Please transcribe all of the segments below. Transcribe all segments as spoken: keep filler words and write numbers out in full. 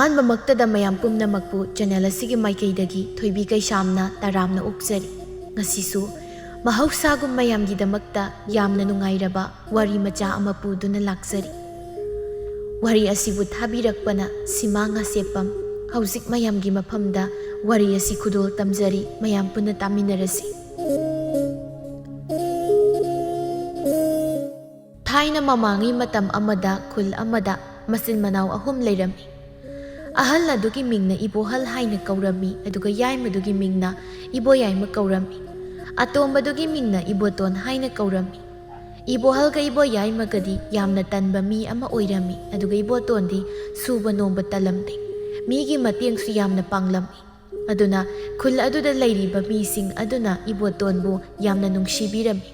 ꯑꯍꯥꯟꯕꯃꯛꯇꯗ ꯃꯌꯥꯝ ꯄꯨꯝꯅꯃꯛꯄꯨ ꯆꯦꯅꯦꯜ ꯑꯁꯤꯒꯤ ꯃꯥꯏꯀꯩꯗꯒꯤ ꯊꯣꯏꯕꯤ ꯀꯩꯁꯥꯝꯅ ꯇꯔꯥꯝꯅ ꯑꯣꯛꯆꯔꯤ꯫ ꯉꯁꯤꯁꯨ ꯃꯍꯧꯁꯥꯒꯨꯝ ꯃꯌꯥꯝꯒꯤꯗꯃꯛꯇ ꯌꯥꯝꯅ ꯅꯨꯡꯉꯥꯏꯔꯕ ꯋꯥꯔꯤ ꯃꯆꯥ ꯑꯃ ꯄꯨꯗꯨꯅ ꯂꯥꯛꯆꯔꯤ꯫ ꯋꯥꯔꯤ ꯑꯁꯤꯕꯨ ꯊꯥꯕꯤꯔꯛꯄꯅ ꯁꯤꯃꯥ ꯉꯥꯁꯦꯞꯄꯝ꯫ ꯍꯧꯖꯤꯛ ꯃꯌꯥꯝꯒꯤ ꯃꯐꯝꯗ ꯋꯥꯔꯤ ꯑꯁꯤ ꯈꯨꯗꯣꯜ ꯇꯝꯖꯔꯤ, ꯃꯌꯥꯝ ꯄꯨꯟꯅ ꯇꯥꯃꯤꯟꯅꯔꯁꯤ꯫ ꯊꯥꯏꯅ ꯃꯃꯥꯡꯉꯩ ꯃꯇꯝ ꯑꯃꯗ ꯈꯨꯜ ꯑꯃꯗ ꯃꯆꯤꯟ ꯃꯅꯥꯎ ꯑꯍꯨꯝ ꯂꯩꯔꯝꯃꯤ꯫ ꯑꯍꯜ ꯑꯗꯨꯒꯤ ꯃꯤꯡꯅ ꯏꯕꯣꯍꯜ ꯍꯥꯏꯅ ꯀꯧꯔꯝꯃꯤ, ꯑꯗꯨꯒ ꯌꯥꯏꯃꯗꯨꯒꯤ ꯃꯤꯡꯅ ꯏꯕꯣꯌꯥꯏꯃ ꯀꯧꯔꯝꯃꯤ꯫ ꯑꯇꯣꯝꯕꯗꯨꯒꯤ ꯃꯤꯡꯅ ꯏꯕꯣꯇꯣꯟ ꯍꯥꯏꯅ ꯀꯧꯔꯝꯃꯤ꯫ ꯏꯕꯣꯍꯜꯒ ꯏꯕꯣꯌꯥꯏꯃꯒꯗꯤ ꯌꯥꯝꯅ ꯇꯟꯕ ꯃꯤ ꯑꯃ ꯑꯣꯏꯔꯝꯃꯤ, ꯑꯗꯨꯒ ꯏꯕꯣꯇꯣꯟꯗꯤ ꯁꯨꯕ ꯅꯣꯝꯕ ꯇꯜꯂꯝꯗꯦ꯫ ꯃꯤꯒꯤ ꯃꯇꯦꯡꯁꯨ ꯌꯥꯝꯅ ꯄꯥꯡꯂꯝꯃꯤ꯫ ꯑꯗꯨꯅ ꯈꯨꯜ ꯑꯗꯨꯗ ꯂꯩꯔꯤꯕ ꯃꯤꯁꯤꯡ ꯑꯗꯨꯅ ꯏꯕꯣꯇꯣꯟꯕꯨ ꯌꯥꯝꯅ ꯅꯨꯡꯁꯤꯕꯤꯔꯝꯃꯤ꯫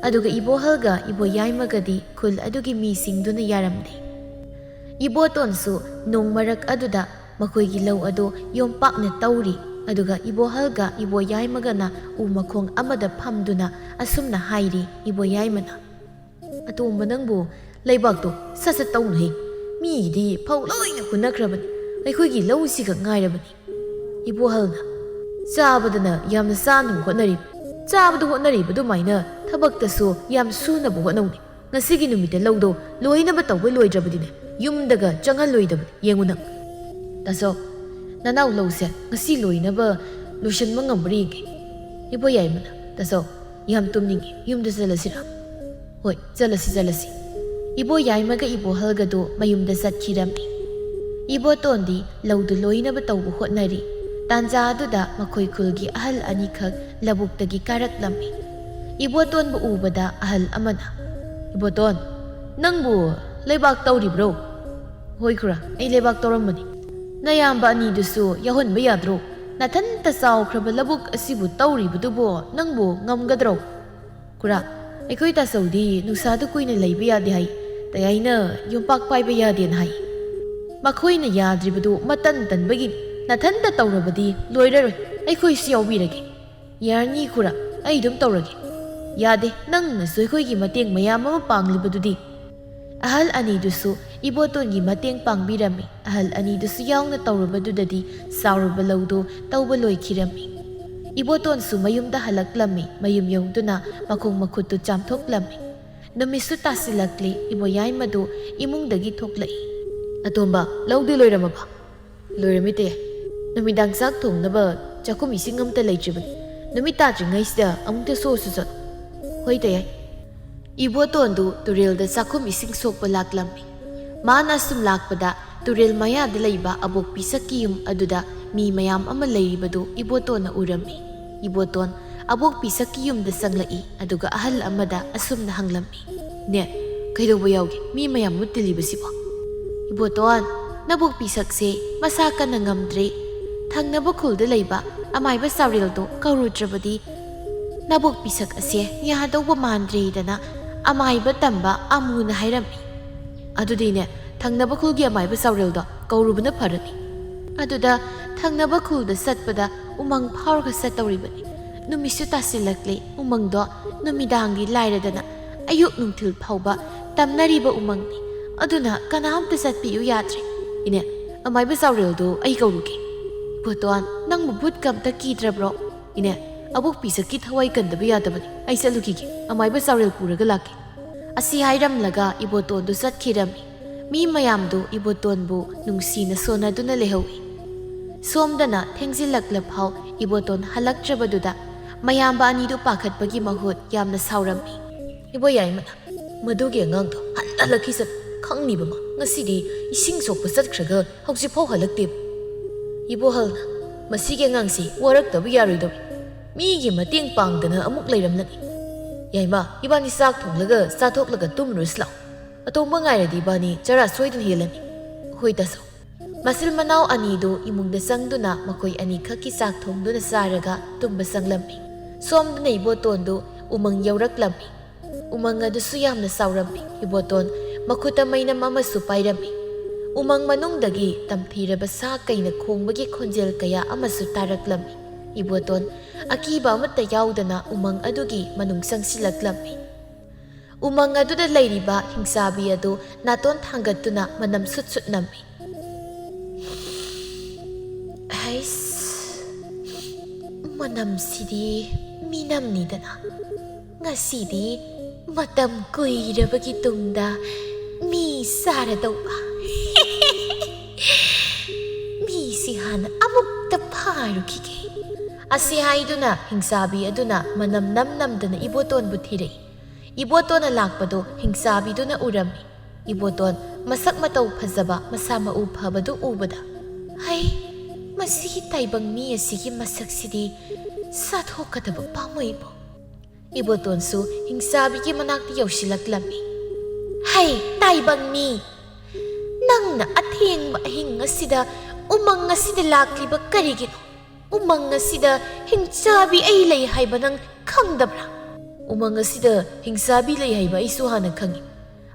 ꯑꯗꯨꯒ ꯏꯕꯣꯍꯜꯒ ꯏꯕꯣꯌꯥꯏꯃꯒꯗꯤ ꯈꯨꯜ ꯑꯗꯨꯒꯤ ꯃꯤꯁꯤꯡꯗꯨꯅ ꯌꯥꯔꯝꯗꯦ꯫ ꯏꯕꯣꯇꯣꯟꯁꯨ ꯅꯣꯡ ꯃꯔꯛ ꯑꯗꯨꯗ ꯃꯈꯣꯏꯒꯤ ꯂꯧ ꯑꯗꯨ ꯌꯣꯝꯄꯥꯛꯅ ꯇꯧꯔꯤ꯫ ꯑꯗꯨꯒ ꯏꯕꯣꯍꯜꯒ ꯏꯕꯣꯌꯥꯏꯃꯒꯅ ꯎ ꯃꯈꯣꯡ ꯑꯃꯗ ꯐꯝꯗꯨꯅ ꯑꯁꯨꯝꯅ ꯍꯥꯏꯔꯤ ꯏꯕꯣꯌꯥꯏꯃꯅ, "ꯑꯇꯣꯝꯕ ꯅꯪꯕꯨ ꯂꯩꯕꯥꯛꯇꯣ ꯁꯠ ꯁꯠ ꯇꯧꯅꯨꯍꯦ꯫ ꯃꯤꯒꯤꯗꯤ ꯐꯧ ꯂꯣꯏꯅ ꯍꯨꯟꯅꯈ꯭ꯔꯕꯅꯤ, ꯑꯩꯈꯣꯏꯒꯤ ꯂꯧꯁꯤꯈꯛ ꯉꯥꯏꯔꯕꯅꯤ꯫" ꯏꯕꯣꯍꯜꯅ, "ꯆꯥꯕꯗꯅ ꯌꯥꯝꯅ ꯆꯥꯅꯕ ꯍꯣꯠꯅꯔꯤ, ꯆꯥꯕꯗ ꯍꯣꯠꯅꯔꯤꯕ ꯑꯗꯨꯃꯥꯏꯅ ꯊꯕꯛꯇꯁꯨ ꯌꯥꯝ ꯁꯨꯅꯕ ꯍꯣꯠꯅꯧꯅꯦ꯫ ꯉꯁꯤꯒꯤ ꯅꯨꯃꯤꯠꯇ ꯂꯧꯗꯣ ꯂꯣꯏꯅꯕ ꯇꯧꯕ ꯂꯣꯏꯗ꯭ꯔꯕꯗꯤꯅꯦ, ꯌꯨꯝꯗꯒ ꯆꯪꯍꯜꯂꯣꯏꯗꯕꯅꯤ, ꯌꯦꯡꯉꯨ ꯅꯪ꯫" "ꯇꯥꯆꯧ, ꯅꯅꯥꯎ ꯂꯧꯁꯦ ꯉꯁꯤ ꯂꯣꯏꯅꯕ ꯂꯣꯏꯁꯤꯟꯕ ꯉꯝꯕ꯭ꯔꯥ ꯌꯦꯡꯒꯦ꯫" ꯏꯕꯣꯌꯥꯏꯃꯅ, "ꯇꯥꯆꯧ, ꯌꯥꯝ ꯇꯨꯝꯅꯤꯡꯉꯤ, ꯌꯨꯝꯗ ꯆꯠꯂꯁꯤꯔꯥ?" "ꯍꯣꯏ, ꯆꯠꯂꯁꯤ, ꯆꯠꯂꯁꯤ꯫" ꯏꯕꯣꯌꯥꯏꯃꯒ ꯏꯕꯣꯍꯜꯒꯗꯨ ꯃꯌꯨꯝꯗ ꯆꯠꯈꯤꯔꯝꯃꯤ꯫ ꯏꯕꯣꯇꯣꯟꯗꯤ ꯂꯧꯗꯨ ꯂꯣꯏꯅꯕ ꯇꯧꯕ ꯍꯣꯠꯅꯔꯤ꯫ ꯇꯥꯟꯖꯥ ꯑꯗꯨꯗ ꯃꯈꯣꯏ ꯈꯨꯜꯒꯤ ꯑꯍꯜ ꯑꯅꯤꯈꯛ ꯂꯧꯕꯨꯛꯇꯒꯤ ꯀꯥꯔꯛꯂꯝꯃꯤ꯫ ꯏꯕꯣꯇꯣꯟꯕꯨ ꯎꯕꯗ ꯑꯍꯜ ꯑꯃꯅ, "ꯏꯕꯣꯇꯣꯟ, ꯅꯪꯕꯨ ꯂꯩꯕꯥꯛ ꯇꯧꯔꯤꯕ꯭ꯔꯣ?" "ꯍꯣꯏ ꯈꯨꯔꯥ, ꯑꯩ ꯂꯩꯕꯥꯛ ꯇꯧꯔꯝꯕꯅꯤ꯫" "ꯅꯌꯥꯝꯕ ꯑꯅꯤꯗꯨꯁꯨ ꯌꯥꯎꯍꯟꯕ ꯌꯥꯗ꯭ꯔꯣ? ꯅꯊꯟꯇ ꯆꯥꯎꯈ꯭ꯔꯕ ꯂꯧꯕꯨꯛ ꯑꯁꯤꯕꯨ ꯇꯧꯔꯤꯕꯗꯨꯕꯨ ꯅꯪꯕꯨ ꯉꯝꯒꯗ꯭ꯔꯣ?" "ꯈꯨꯔꯥ, ꯑꯩꯈꯣꯏ ꯇꯥꯆꯧꯗꯤ ꯅꯨꯡꯁꯥꯗ ꯀꯨꯏꯅ ꯂꯩꯕ ꯌꯥꯗꯦ ꯍꯥꯏ, ꯇꯌꯥꯏꯅ ꯌꯣꯝꯄꯥꯛ ꯄꯥꯏꯕ ꯌꯥꯗꯦꯅ ꯍꯥꯏ꯫ ꯃꯈꯣꯏꯅ ꯌꯥꯗ꯭ꯔꯤꯕꯗꯨ ꯃꯇꯟ ꯇꯟꯕꯒꯤꯅꯤ꯫ ꯅꯊꯟꯇ ꯇꯧꯔꯕꯗꯤ ꯂꯣꯏꯔꯔꯣꯏ, ꯑꯩꯈꯣꯏꯁꯨ ꯌꯥꯎꯕꯤꯔꯒꯦ꯫" "ꯌꯥꯔꯅꯤ ꯈꯨꯔꯥ, ꯑꯩ ꯑꯗꯨꯝ ꯇꯧꯔꯒꯦ꯫" "ꯌꯥꯗꯦ, ꯅꯪꯅꯁꯨ ꯑꯩꯈꯣꯏꯒꯤ ꯃꯇꯦꯡ ꯃꯌꯥꯝ ꯑꯃ ꯄꯥꯡꯂꯤꯕꯗꯨꯗꯤ꯫" ꯑꯍꯜ ꯑꯅꯤꯗꯨꯁꯨ ꯏꯕꯣꯇꯣꯟꯒꯤ ꯃꯇꯦꯡ ꯄꯥꯡꯕꯤꯔꯝꯃꯤ꯫ ꯑꯍꯜ ꯑꯅꯤꯗꯨꯁꯨ ꯌꯥꯎꯅ ꯇꯧꯔꯨꯕꯗꯨꯗꯗꯤ ꯆꯥꯎꯔꯕ ꯂꯧꯗꯨ ꯇꯧꯕ ꯂꯣꯏꯈꯤꯔꯝꯃꯤ꯫ ꯏꯕꯣꯇꯣꯟꯁꯨ ꯃꯌꯨꯝꯗ ꯍꯜꯂꯛꯂꯝꯃꯤ꯫ ꯃꯌꯨꯝ ꯌꯧꯗꯨꯅ ꯃꯈꯣꯡ ꯃꯈꯨꯠꯇꯨ ꯆꯥꯝꯊꯣꯛꯂꯝꯃꯤ꯫ ꯅꯨꯃꯤꯠꯁꯨ ꯇꯥꯁꯤꯜꯂꯛꯂꯤ꯫ ꯏꯕꯣꯌꯥꯏꯃꯗꯨ ꯏꯃꯨꯡꯗꯒꯤ ꯊꯣꯛꯂꯛꯏ꯫ "ꯑꯇꯣꯝꯕ, ꯂꯧꯗꯤ ꯂꯣꯏꯔꯝꯃꯕ?" "ꯂꯣꯏꯔꯝꯃꯤ, ꯇꯌꯥꯏ꯫ ꯅꯨꯃꯤꯗꯥꯡ ꯆꯥꯛ ꯊꯣꯡꯅꯕ ꯆꯥꯛꯈꯨꯝ ꯏꯁꯤꯡ ꯑꯝꯇ ꯂꯩꯇ꯭ꯔꯤꯕꯅꯤ꯫ ꯅꯨꯃꯤꯠ ꯇꯥꯗ꯭ꯔꯤꯉꯩꯁꯤꯗ ꯑꯃꯨꯛꯇ ꯁꯣꯛꯑꯁꯨ ꯆꯠꯂꯨ꯫" "ꯍꯣꯏ, ꯇꯌꯥꯏ꯫" ꯏꯕꯣꯇꯣꯟꯗꯨ ꯇꯨꯔꯦꯜꯗ ꯆꯥꯛꯈꯨꯝ ꯏꯁꯤꯡ ꯁꯣꯛꯄ ꯂꯥꯛꯂꯝꯃꯤ꯫ ꯃꯥꯅ ꯑꯁꯨꯝ ꯂꯥꯛꯄꯗ ꯇꯨꯔꯦꯜ ꯃꯌꯥꯗ ꯂꯩꯕ ꯑꯕꯣꯛꯄꯤ ꯁꯛꯀꯤ ꯌꯨꯝ ꯑꯗꯨꯗ ꯃꯤ ꯃꯌꯥꯝ ꯑꯃ ꯂꯩꯔꯤꯕꯗꯨ ꯏꯕꯣꯇꯣꯟꯅ ꯎꯔꯝꯃꯤ꯫ ꯏꯕꯣꯇꯣꯟ ꯑꯕꯣꯛꯄꯤ ꯁꯛꯀꯤ ꯌꯨꯝꯗ ꯆꯪꯂꯛꯏ, ꯑꯗꯨꯒ ꯑꯍꯜ ꯑꯃꯗ ꯑꯁꯨꯝꯅ ꯍꯪꯂꯝꯃꯤ, "ꯅꯦ, ꯀꯩꯗꯧꯕ ꯌꯥꯎꯒꯦ? ꯃꯤ ꯃꯌꯥꯝ ꯑꯃ ꯇꯤꯜꯂꯤꯕꯁꯤꯕꯣ?" "ꯏꯕꯣꯇꯣꯟ, ꯅꯕꯣꯛꯄꯤ ꯁꯛꯁꯦ ꯃꯁꯥ ꯀꯟꯅ ꯉꯝꯗ꯭ꯔꯦ꯫ ꯊꯪꯅꯕ ꯈꯨꯜꯗ ꯂꯩꯕ ꯑꯃꯥꯏꯕ ꯆꯥꯎꯔꯦꯜꯗꯣ ꯀꯧꯔꯨꯗ꯭ꯔꯕꯗꯤ ꯅꯕꯣꯛꯄꯤ ꯁꯛ ꯑꯁꯦ ꯌꯥꯗꯧꯕ ꯃꯥꯟꯗ꯭ꯔꯦꯗꯅ ꯑꯃꯥꯏꯕ ꯇꯝꯕ ꯑꯃꯨꯅ ꯍꯥꯏꯔꯝꯃꯤ꯫" "ꯑꯗꯨꯗꯤꯅꯦ, ꯊꯪꯅꯕ ꯈꯨꯜꯒꯤ ꯑꯃꯥꯏꯕ ꯆꯥꯎꯔꯦꯜꯗꯣ ꯀꯧꯔꯨꯕꯅ ꯐꯔꯅꯤ꯫" ꯑꯗꯨꯗ ꯊꯪꯅꯕ ꯈꯨꯜꯗ ꯆꯠꯄꯗ ꯎꯃꯪ ꯐꯥꯎꯔꯒ ꯆꯠꯇꯧꯔꯤꯕꯅꯤ꯫ ꯅꯨꯃꯤꯠꯁꯨ ꯇꯥꯁꯤꯜꯂꯛꯂꯦ꯫ ꯎꯃꯪꯗꯣ ꯅꯨꯃꯤꯗꯥꯡꯒꯤ ꯂꯥꯏꯔꯗꯅ ꯑꯌꯨꯛ ꯅꯨꯡꯊꯤꯜ ꯐꯥꯎꯕ ꯇꯝꯅꯔꯤꯕ ꯎꯃꯪꯅꯤ꯫ ꯑꯗꯨꯅ ꯀꯅꯥꯝꯇ ꯆꯠꯄꯤꯌꯨ ꯌꯥꯗ꯭ꯔꯦ꯫ "ꯏꯅꯦ, ꯑꯃꯥꯏꯕ ꯆꯥꯎꯔꯦꯜꯗꯨ ꯑꯩ ꯀꯧꯔꯨꯒꯦ꯫" "ꯏꯕꯣꯇꯣꯟ, ꯅꯪꯕꯨ ꯚꯨꯠꯀ ꯑꯝꯇ ꯀꯤꯗ꯭ꯔꯕ꯭ꯔꯣ?" "ꯏꯅꯦ, ꯑꯕꯣꯛꯄꯤ ꯁꯛꯀꯤ ꯊꯋꯥꯏ ꯀꯟꯗꯕ ꯌꯥꯗꯕꯅꯤ꯫ ꯑꯩ ꯆꯠꯂꯨꯈꯤꯒꯦ, ꯑꯃꯥꯏꯕ ꯆꯥꯎꯔꯦꯜ ꯄꯨꯔꯒ ꯂꯥꯛꯀꯦ꯫" ꯑꯁꯤ ꯍꯥꯏꯔꯝꯂꯒ ꯏꯕꯣꯇꯣꯟꯗꯨ ꯆꯠꯈꯤꯔꯝꯃꯤ꯫ ꯃꯤ ꯃꯌꯥꯝꯗꯨ ꯏꯕꯣꯇꯣꯟꯕꯨ ꯅꯨꯡꯁꯤꯅ ꯁꯣꯟꯅꯗꯨꯅ ꯂꯩꯍꯧꯏ꯫ ꯁꯣꯝꯗꯅ ꯊꯦꯡꯖꯤꯜꯂꯛꯂ ꯐꯥꯎ ꯏꯕꯣꯇꯣꯟ ꯍꯜꯂꯛꯇ꯭ꯔꯕꯗꯨꯗ ꯃꯌꯥꯝꯕ ꯑꯅꯤꯗꯨ ꯄꯥꯈꯠꯄꯒꯤ ꯃꯍꯨꯠ ꯌꯥꯝꯅ ꯁꯥꯎꯔꯝꯃꯤ꯫ "ꯏꯕꯣꯌꯥꯏꯃꯅ ꯃꯗꯨꯒꯤ ꯑꯉꯥꯡꯗꯣ ꯍꯟꯅ ꯍꯜꯂꯛꯈꯤꯁꯅꯨ꯫ ꯈꯪꯅꯤꯕ ꯃꯥ ꯉꯁꯤꯗꯤ ꯏꯁꯤꯡ ꯁꯣꯛꯄ ꯆꯠꯈ꯭ꯔꯒ ꯍꯧꯖꯤꯛꯐꯥꯎ ꯍꯜꯂꯛꯇꯦꯕ꯫" ꯏꯕꯣꯍꯜꯅ, "ꯃꯁꯤꯒꯤ ꯑꯉꯥꯡꯁꯤ ꯋꯥꯔꯛꯇꯕ ꯌꯥꯔꯣꯏꯗꯧꯔꯤ꯫ ꯃꯤꯒꯤ ꯃꯇꯦꯡ ꯄꯥꯡꯗꯅ ꯑꯃꯨꯛ ꯂꯩꯔꯝꯂꯅꯤ꯫ ꯌꯥꯏꯃ, ꯏꯕꯥꯅꯤ ꯆꯥꯛ ꯊꯣꯡꯂꯒ ꯆꯥꯊꯣꯛꯂꯒ ꯇꯨꯝꯃꯨꯔꯁꯤ ꯂꯥꯛꯑꯣ꯫ ꯑꯇꯣꯝꯕ ꯉꯥꯏꯔꯗꯤ ꯏꯕꯥꯅꯤ ꯆꯔꯥ ꯁꯣꯏꯗꯅ ꯍꯦꯜꯂꯅꯤ꯫" "ꯍꯣꯏ ꯇꯥꯆꯧ꯫" ꯃꯆꯤꯜ ꯃꯅꯥꯎ ꯑꯅꯤꯗꯨ ꯏꯃꯨꯡꯗ ꯆꯪꯗꯨꯅ ꯃꯈꯣꯏ ꯑꯅꯤꯈꯛꯀꯤ ꯆꯥꯛ ꯊꯣꯡꯗꯨꯅ ꯆꯥꯔꯒ ꯇꯨꯝꯕ ꯆꯪꯂꯝꯃꯤ꯫ ꯁꯣꯝꯗꯅ ꯏꯕꯣꯇꯣꯟꯗꯨ ꯎꯃꯪ ꯌꯧꯔꯛꯂꯝꯃꯤ꯫ ꯎꯃꯪ ꯑꯗꯨꯁꯨ ꯌꯥꯝꯅ ꯆꯥꯎꯔꯝꯃꯤ꯫ ꯏꯕꯣꯇꯣꯟ ꯃꯈꯨꯠꯇ ꯃꯩꯅꯝ ꯑꯃꯁꯨ ꯄꯥꯏꯔꯝꯃꯤ꯫ ꯎꯃꯪ ꯃꯅꯨꯡꯗꯒꯤ ꯇꯝꯊꯤꯔꯕ ꯁꯥ ꯀꯩꯅ ꯈꯣꯡꯕꯒꯤ ꯈꯣꯟꯖꯦꯜ ꯀꯌꯥ ꯑꯃꯁꯨ ꯇꯥꯔꯛꯂꯝꯃꯤ꯫ ꯏꯕꯣꯇꯣꯟ ꯑꯀꯤꯕ ꯑꯃꯠꯇ ꯌꯥꯎꯗꯅ ꯎꯃꯪ ꯑꯗꯨꯒꯤ ꯃꯅꯨꯡ ꯆꯪꯁꯤꯜꯂꯛꯂꯝꯃꯤ꯫ ꯎꯃꯪ ꯑꯗꯨꯗ ꯂꯩꯔꯤꯕ ꯍꯤꯡꯆꯥꯕꯤ ꯑꯗꯨ ꯅꯥꯇꯣꯟ ꯊꯥꯡꯒꯠꯇꯨꯅ ꯃꯅꯝ ꯁꯨꯠ ꯁꯨꯠ ꯅꯝꯃꯤ꯫ "ꯍꯩꯁ, ꯃꯅꯝꯁꯤꯗꯤ ꯃꯤꯅꯝꯅꯤꯗꯅ꯫ ꯉꯁꯤꯗꯤ ꯃꯇꯝ ꯀꯨꯏꯔꯕꯒꯤ ꯇꯨꯡꯗ ꯃꯤ ꯆꯥꯔꯗꯧꯕ꯫ ꯃꯤꯁꯤ ꯍꯥꯟꯅ ꯑꯃꯨꯛꯇ ꯐꯥꯔꯨꯈꯤꯒꯦ"꯫ ꯑꯁꯤ ꯍꯥꯏꯗꯨꯅ ꯍꯤꯡꯆꯥꯕꯤ ꯑꯗꯨꯅ ꯃꯅꯝ ꯅꯝ ꯅꯝꯗꯅ ꯏꯕꯣꯇꯣꯟꯕꯨ ꯊꯤꯔꯛꯏ꯫ ꯏꯕꯣꯇꯣꯟꯅ ꯂꯥꯛꯄꯗꯨ ꯍꯤꯡꯆꯥꯕꯤꯗꯨꯅ ꯎꯔꯝꯃꯤ꯫ ꯏꯕꯣꯇꯣꯟ ꯃꯁꯛ ꯃꯇꯧ ꯐꯖꯕ, ꯃꯁꯥ ꯃꯎ ꯐꯕꯗꯨ ꯎꯕꯗ, "ꯍꯩ, ꯃꯁꯤꯒꯤ ꯇꯥꯏꯕꯪ ꯃꯤ ꯑꯁꯤꯒꯤ ꯃꯁꯛꯁꯤꯗꯤ ꯆꯥꯊꯣꯛꯀꯗꯕ ꯄꯥꯝꯃꯨꯏꯕꯣ"꯫ ꯏꯕꯣꯇꯣꯟꯁꯨ ꯍꯤꯡꯆꯥꯕꯤꯒꯤ ꯃꯅꯥꯛꯇ ꯌꯧꯁꯤꯜꯂꯛꯂꯝꯃꯤ꯫ "ꯍꯩ, ꯇꯥꯏꯕꯪ ꯃꯤ! ꯅꯪꯅ ꯑꯊꯦꯡꯕ ꯑꯍꯤꯡ ꯑꯁꯤꯗ ꯎꯃꯪ ꯑꯁꯤꯗ ꯂꯥꯛꯂꯤꯕ ꯀꯔꯤꯒꯤꯅꯣ? ꯎꯃꯪ ꯑꯁꯤꯗ ꯍꯤꯡꯆꯥꯕꯤ ꯑꯩ ꯂꯩ ꯍꯥꯏꯕ ꯅꯪ ꯈꯪꯗꯕ꯭ꯔꯥ?" "ꯎꯃꯪ ꯑꯁꯤꯗ ꯍꯤꯡꯆꯥꯕꯤ ꯂꯩ ꯍꯥꯏꯕ ꯑꯩꯁꯨ ꯍꯥꯟꯅ ꯈꯪꯏ꯫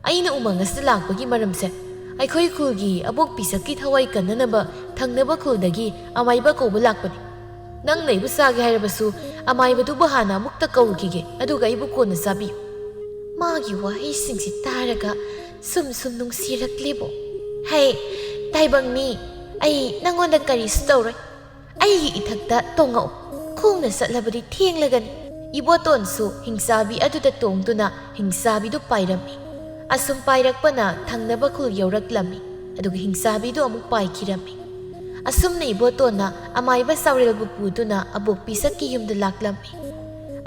ꯑꯩꯅ ꯎꯃꯪ ꯑꯁꯤꯗ ꯂꯥꯛꯄꯒꯤ ꯃꯔꯝꯁꯦ, ꯑꯩꯈꯣꯏ ꯈꯨꯜꯒꯤ ꯑꯕꯣꯛ ꯄꯤꯁꯛꯀꯤ ꯊꯋꯥꯏ ꯀꯟꯅꯅꯕ ꯊꯪꯅꯕ ꯈꯨꯜꯗꯒꯤ ꯑꯃꯥꯏꯕ ꯀꯧꯕ ꯂꯥꯛꯄꯅꯤ꯫ ꯅꯪꯅ ꯑꯩꯕꯨ ꯆꯥꯒꯦ ꯍꯥꯏꯔꯕꯁꯨ, ꯑꯃꯥꯏꯕꯗꯨꯕꯨ ꯍꯥꯟꯅ ꯑꯃꯨꯛꯇ ꯀꯧꯔꯨꯈꯤꯒꯦ, ꯑꯗꯨꯒ ꯑꯩꯕꯨ ꯀꯣꯟꯅ ꯆꯥꯕꯤꯌꯨ"꯫ ꯃꯥꯒꯤ ꯋꯥꯍꯩꯁꯤꯡꯁꯤ ꯇꯥꯔꯒ ꯁꯨꯝ ꯁꯨꯝ ꯅꯨꯡꯁꯤꯔꯛꯂꯦꯕꯣ꯫ "ꯍꯩ, ꯇꯥꯏꯕꯪ ꯃꯤ, ꯑꯩ ꯅꯪꯉꯣꯟꯗ ꯀꯔꯤꯁꯨ ꯇꯧꯔꯣꯏ꯫ ꯑꯩꯒꯤ ꯏꯊꯛꯇ ꯇꯣꯡꯉꯛꯎ꯫ ꯈꯣꯡꯅ ꯆꯠꯂꯕꯗꯤ ꯊꯦꯡꯂꯒꯅꯤ"꯫ ꯏꯕꯣꯇꯣꯟꯁꯨ ꯍꯤꯡꯆꯥꯕꯤ ꯑꯗꯨꯗ ꯇꯣꯡꯗꯨꯅ ꯍꯤꯡꯆꯥꯕꯤꯗꯨ ꯄꯥꯏꯔꯝꯃꯤ꯫ ꯑꯁꯨꯝ ꯄꯥꯏꯔꯛꯄꯅ ꯊꯪꯅꯕ ꯈꯨꯜ ꯌꯧꯔꯛꯂꯝꯃꯤ, ꯑꯗꯨꯒ ꯍꯤꯡꯆꯥꯕꯤꯗꯨ ꯑꯃꯨꯛ ꯄꯥꯏꯈꯤꯔꯝꯃꯤ꯫ ꯑꯁꯨꯝꯅ ꯏꯕꯣꯇꯣꯟꯅ ꯑꯃꯥꯏꯕ ꯆꯥꯎꯔꯦꯜꯕꯨ ꯄꯨꯗꯨꯅ ꯑꯕꯣꯛ ꯄꯤꯁꯛꯀꯤ ꯌꯨꯝꯗ ꯂꯥꯛꯂꯝꯃꯤ꯫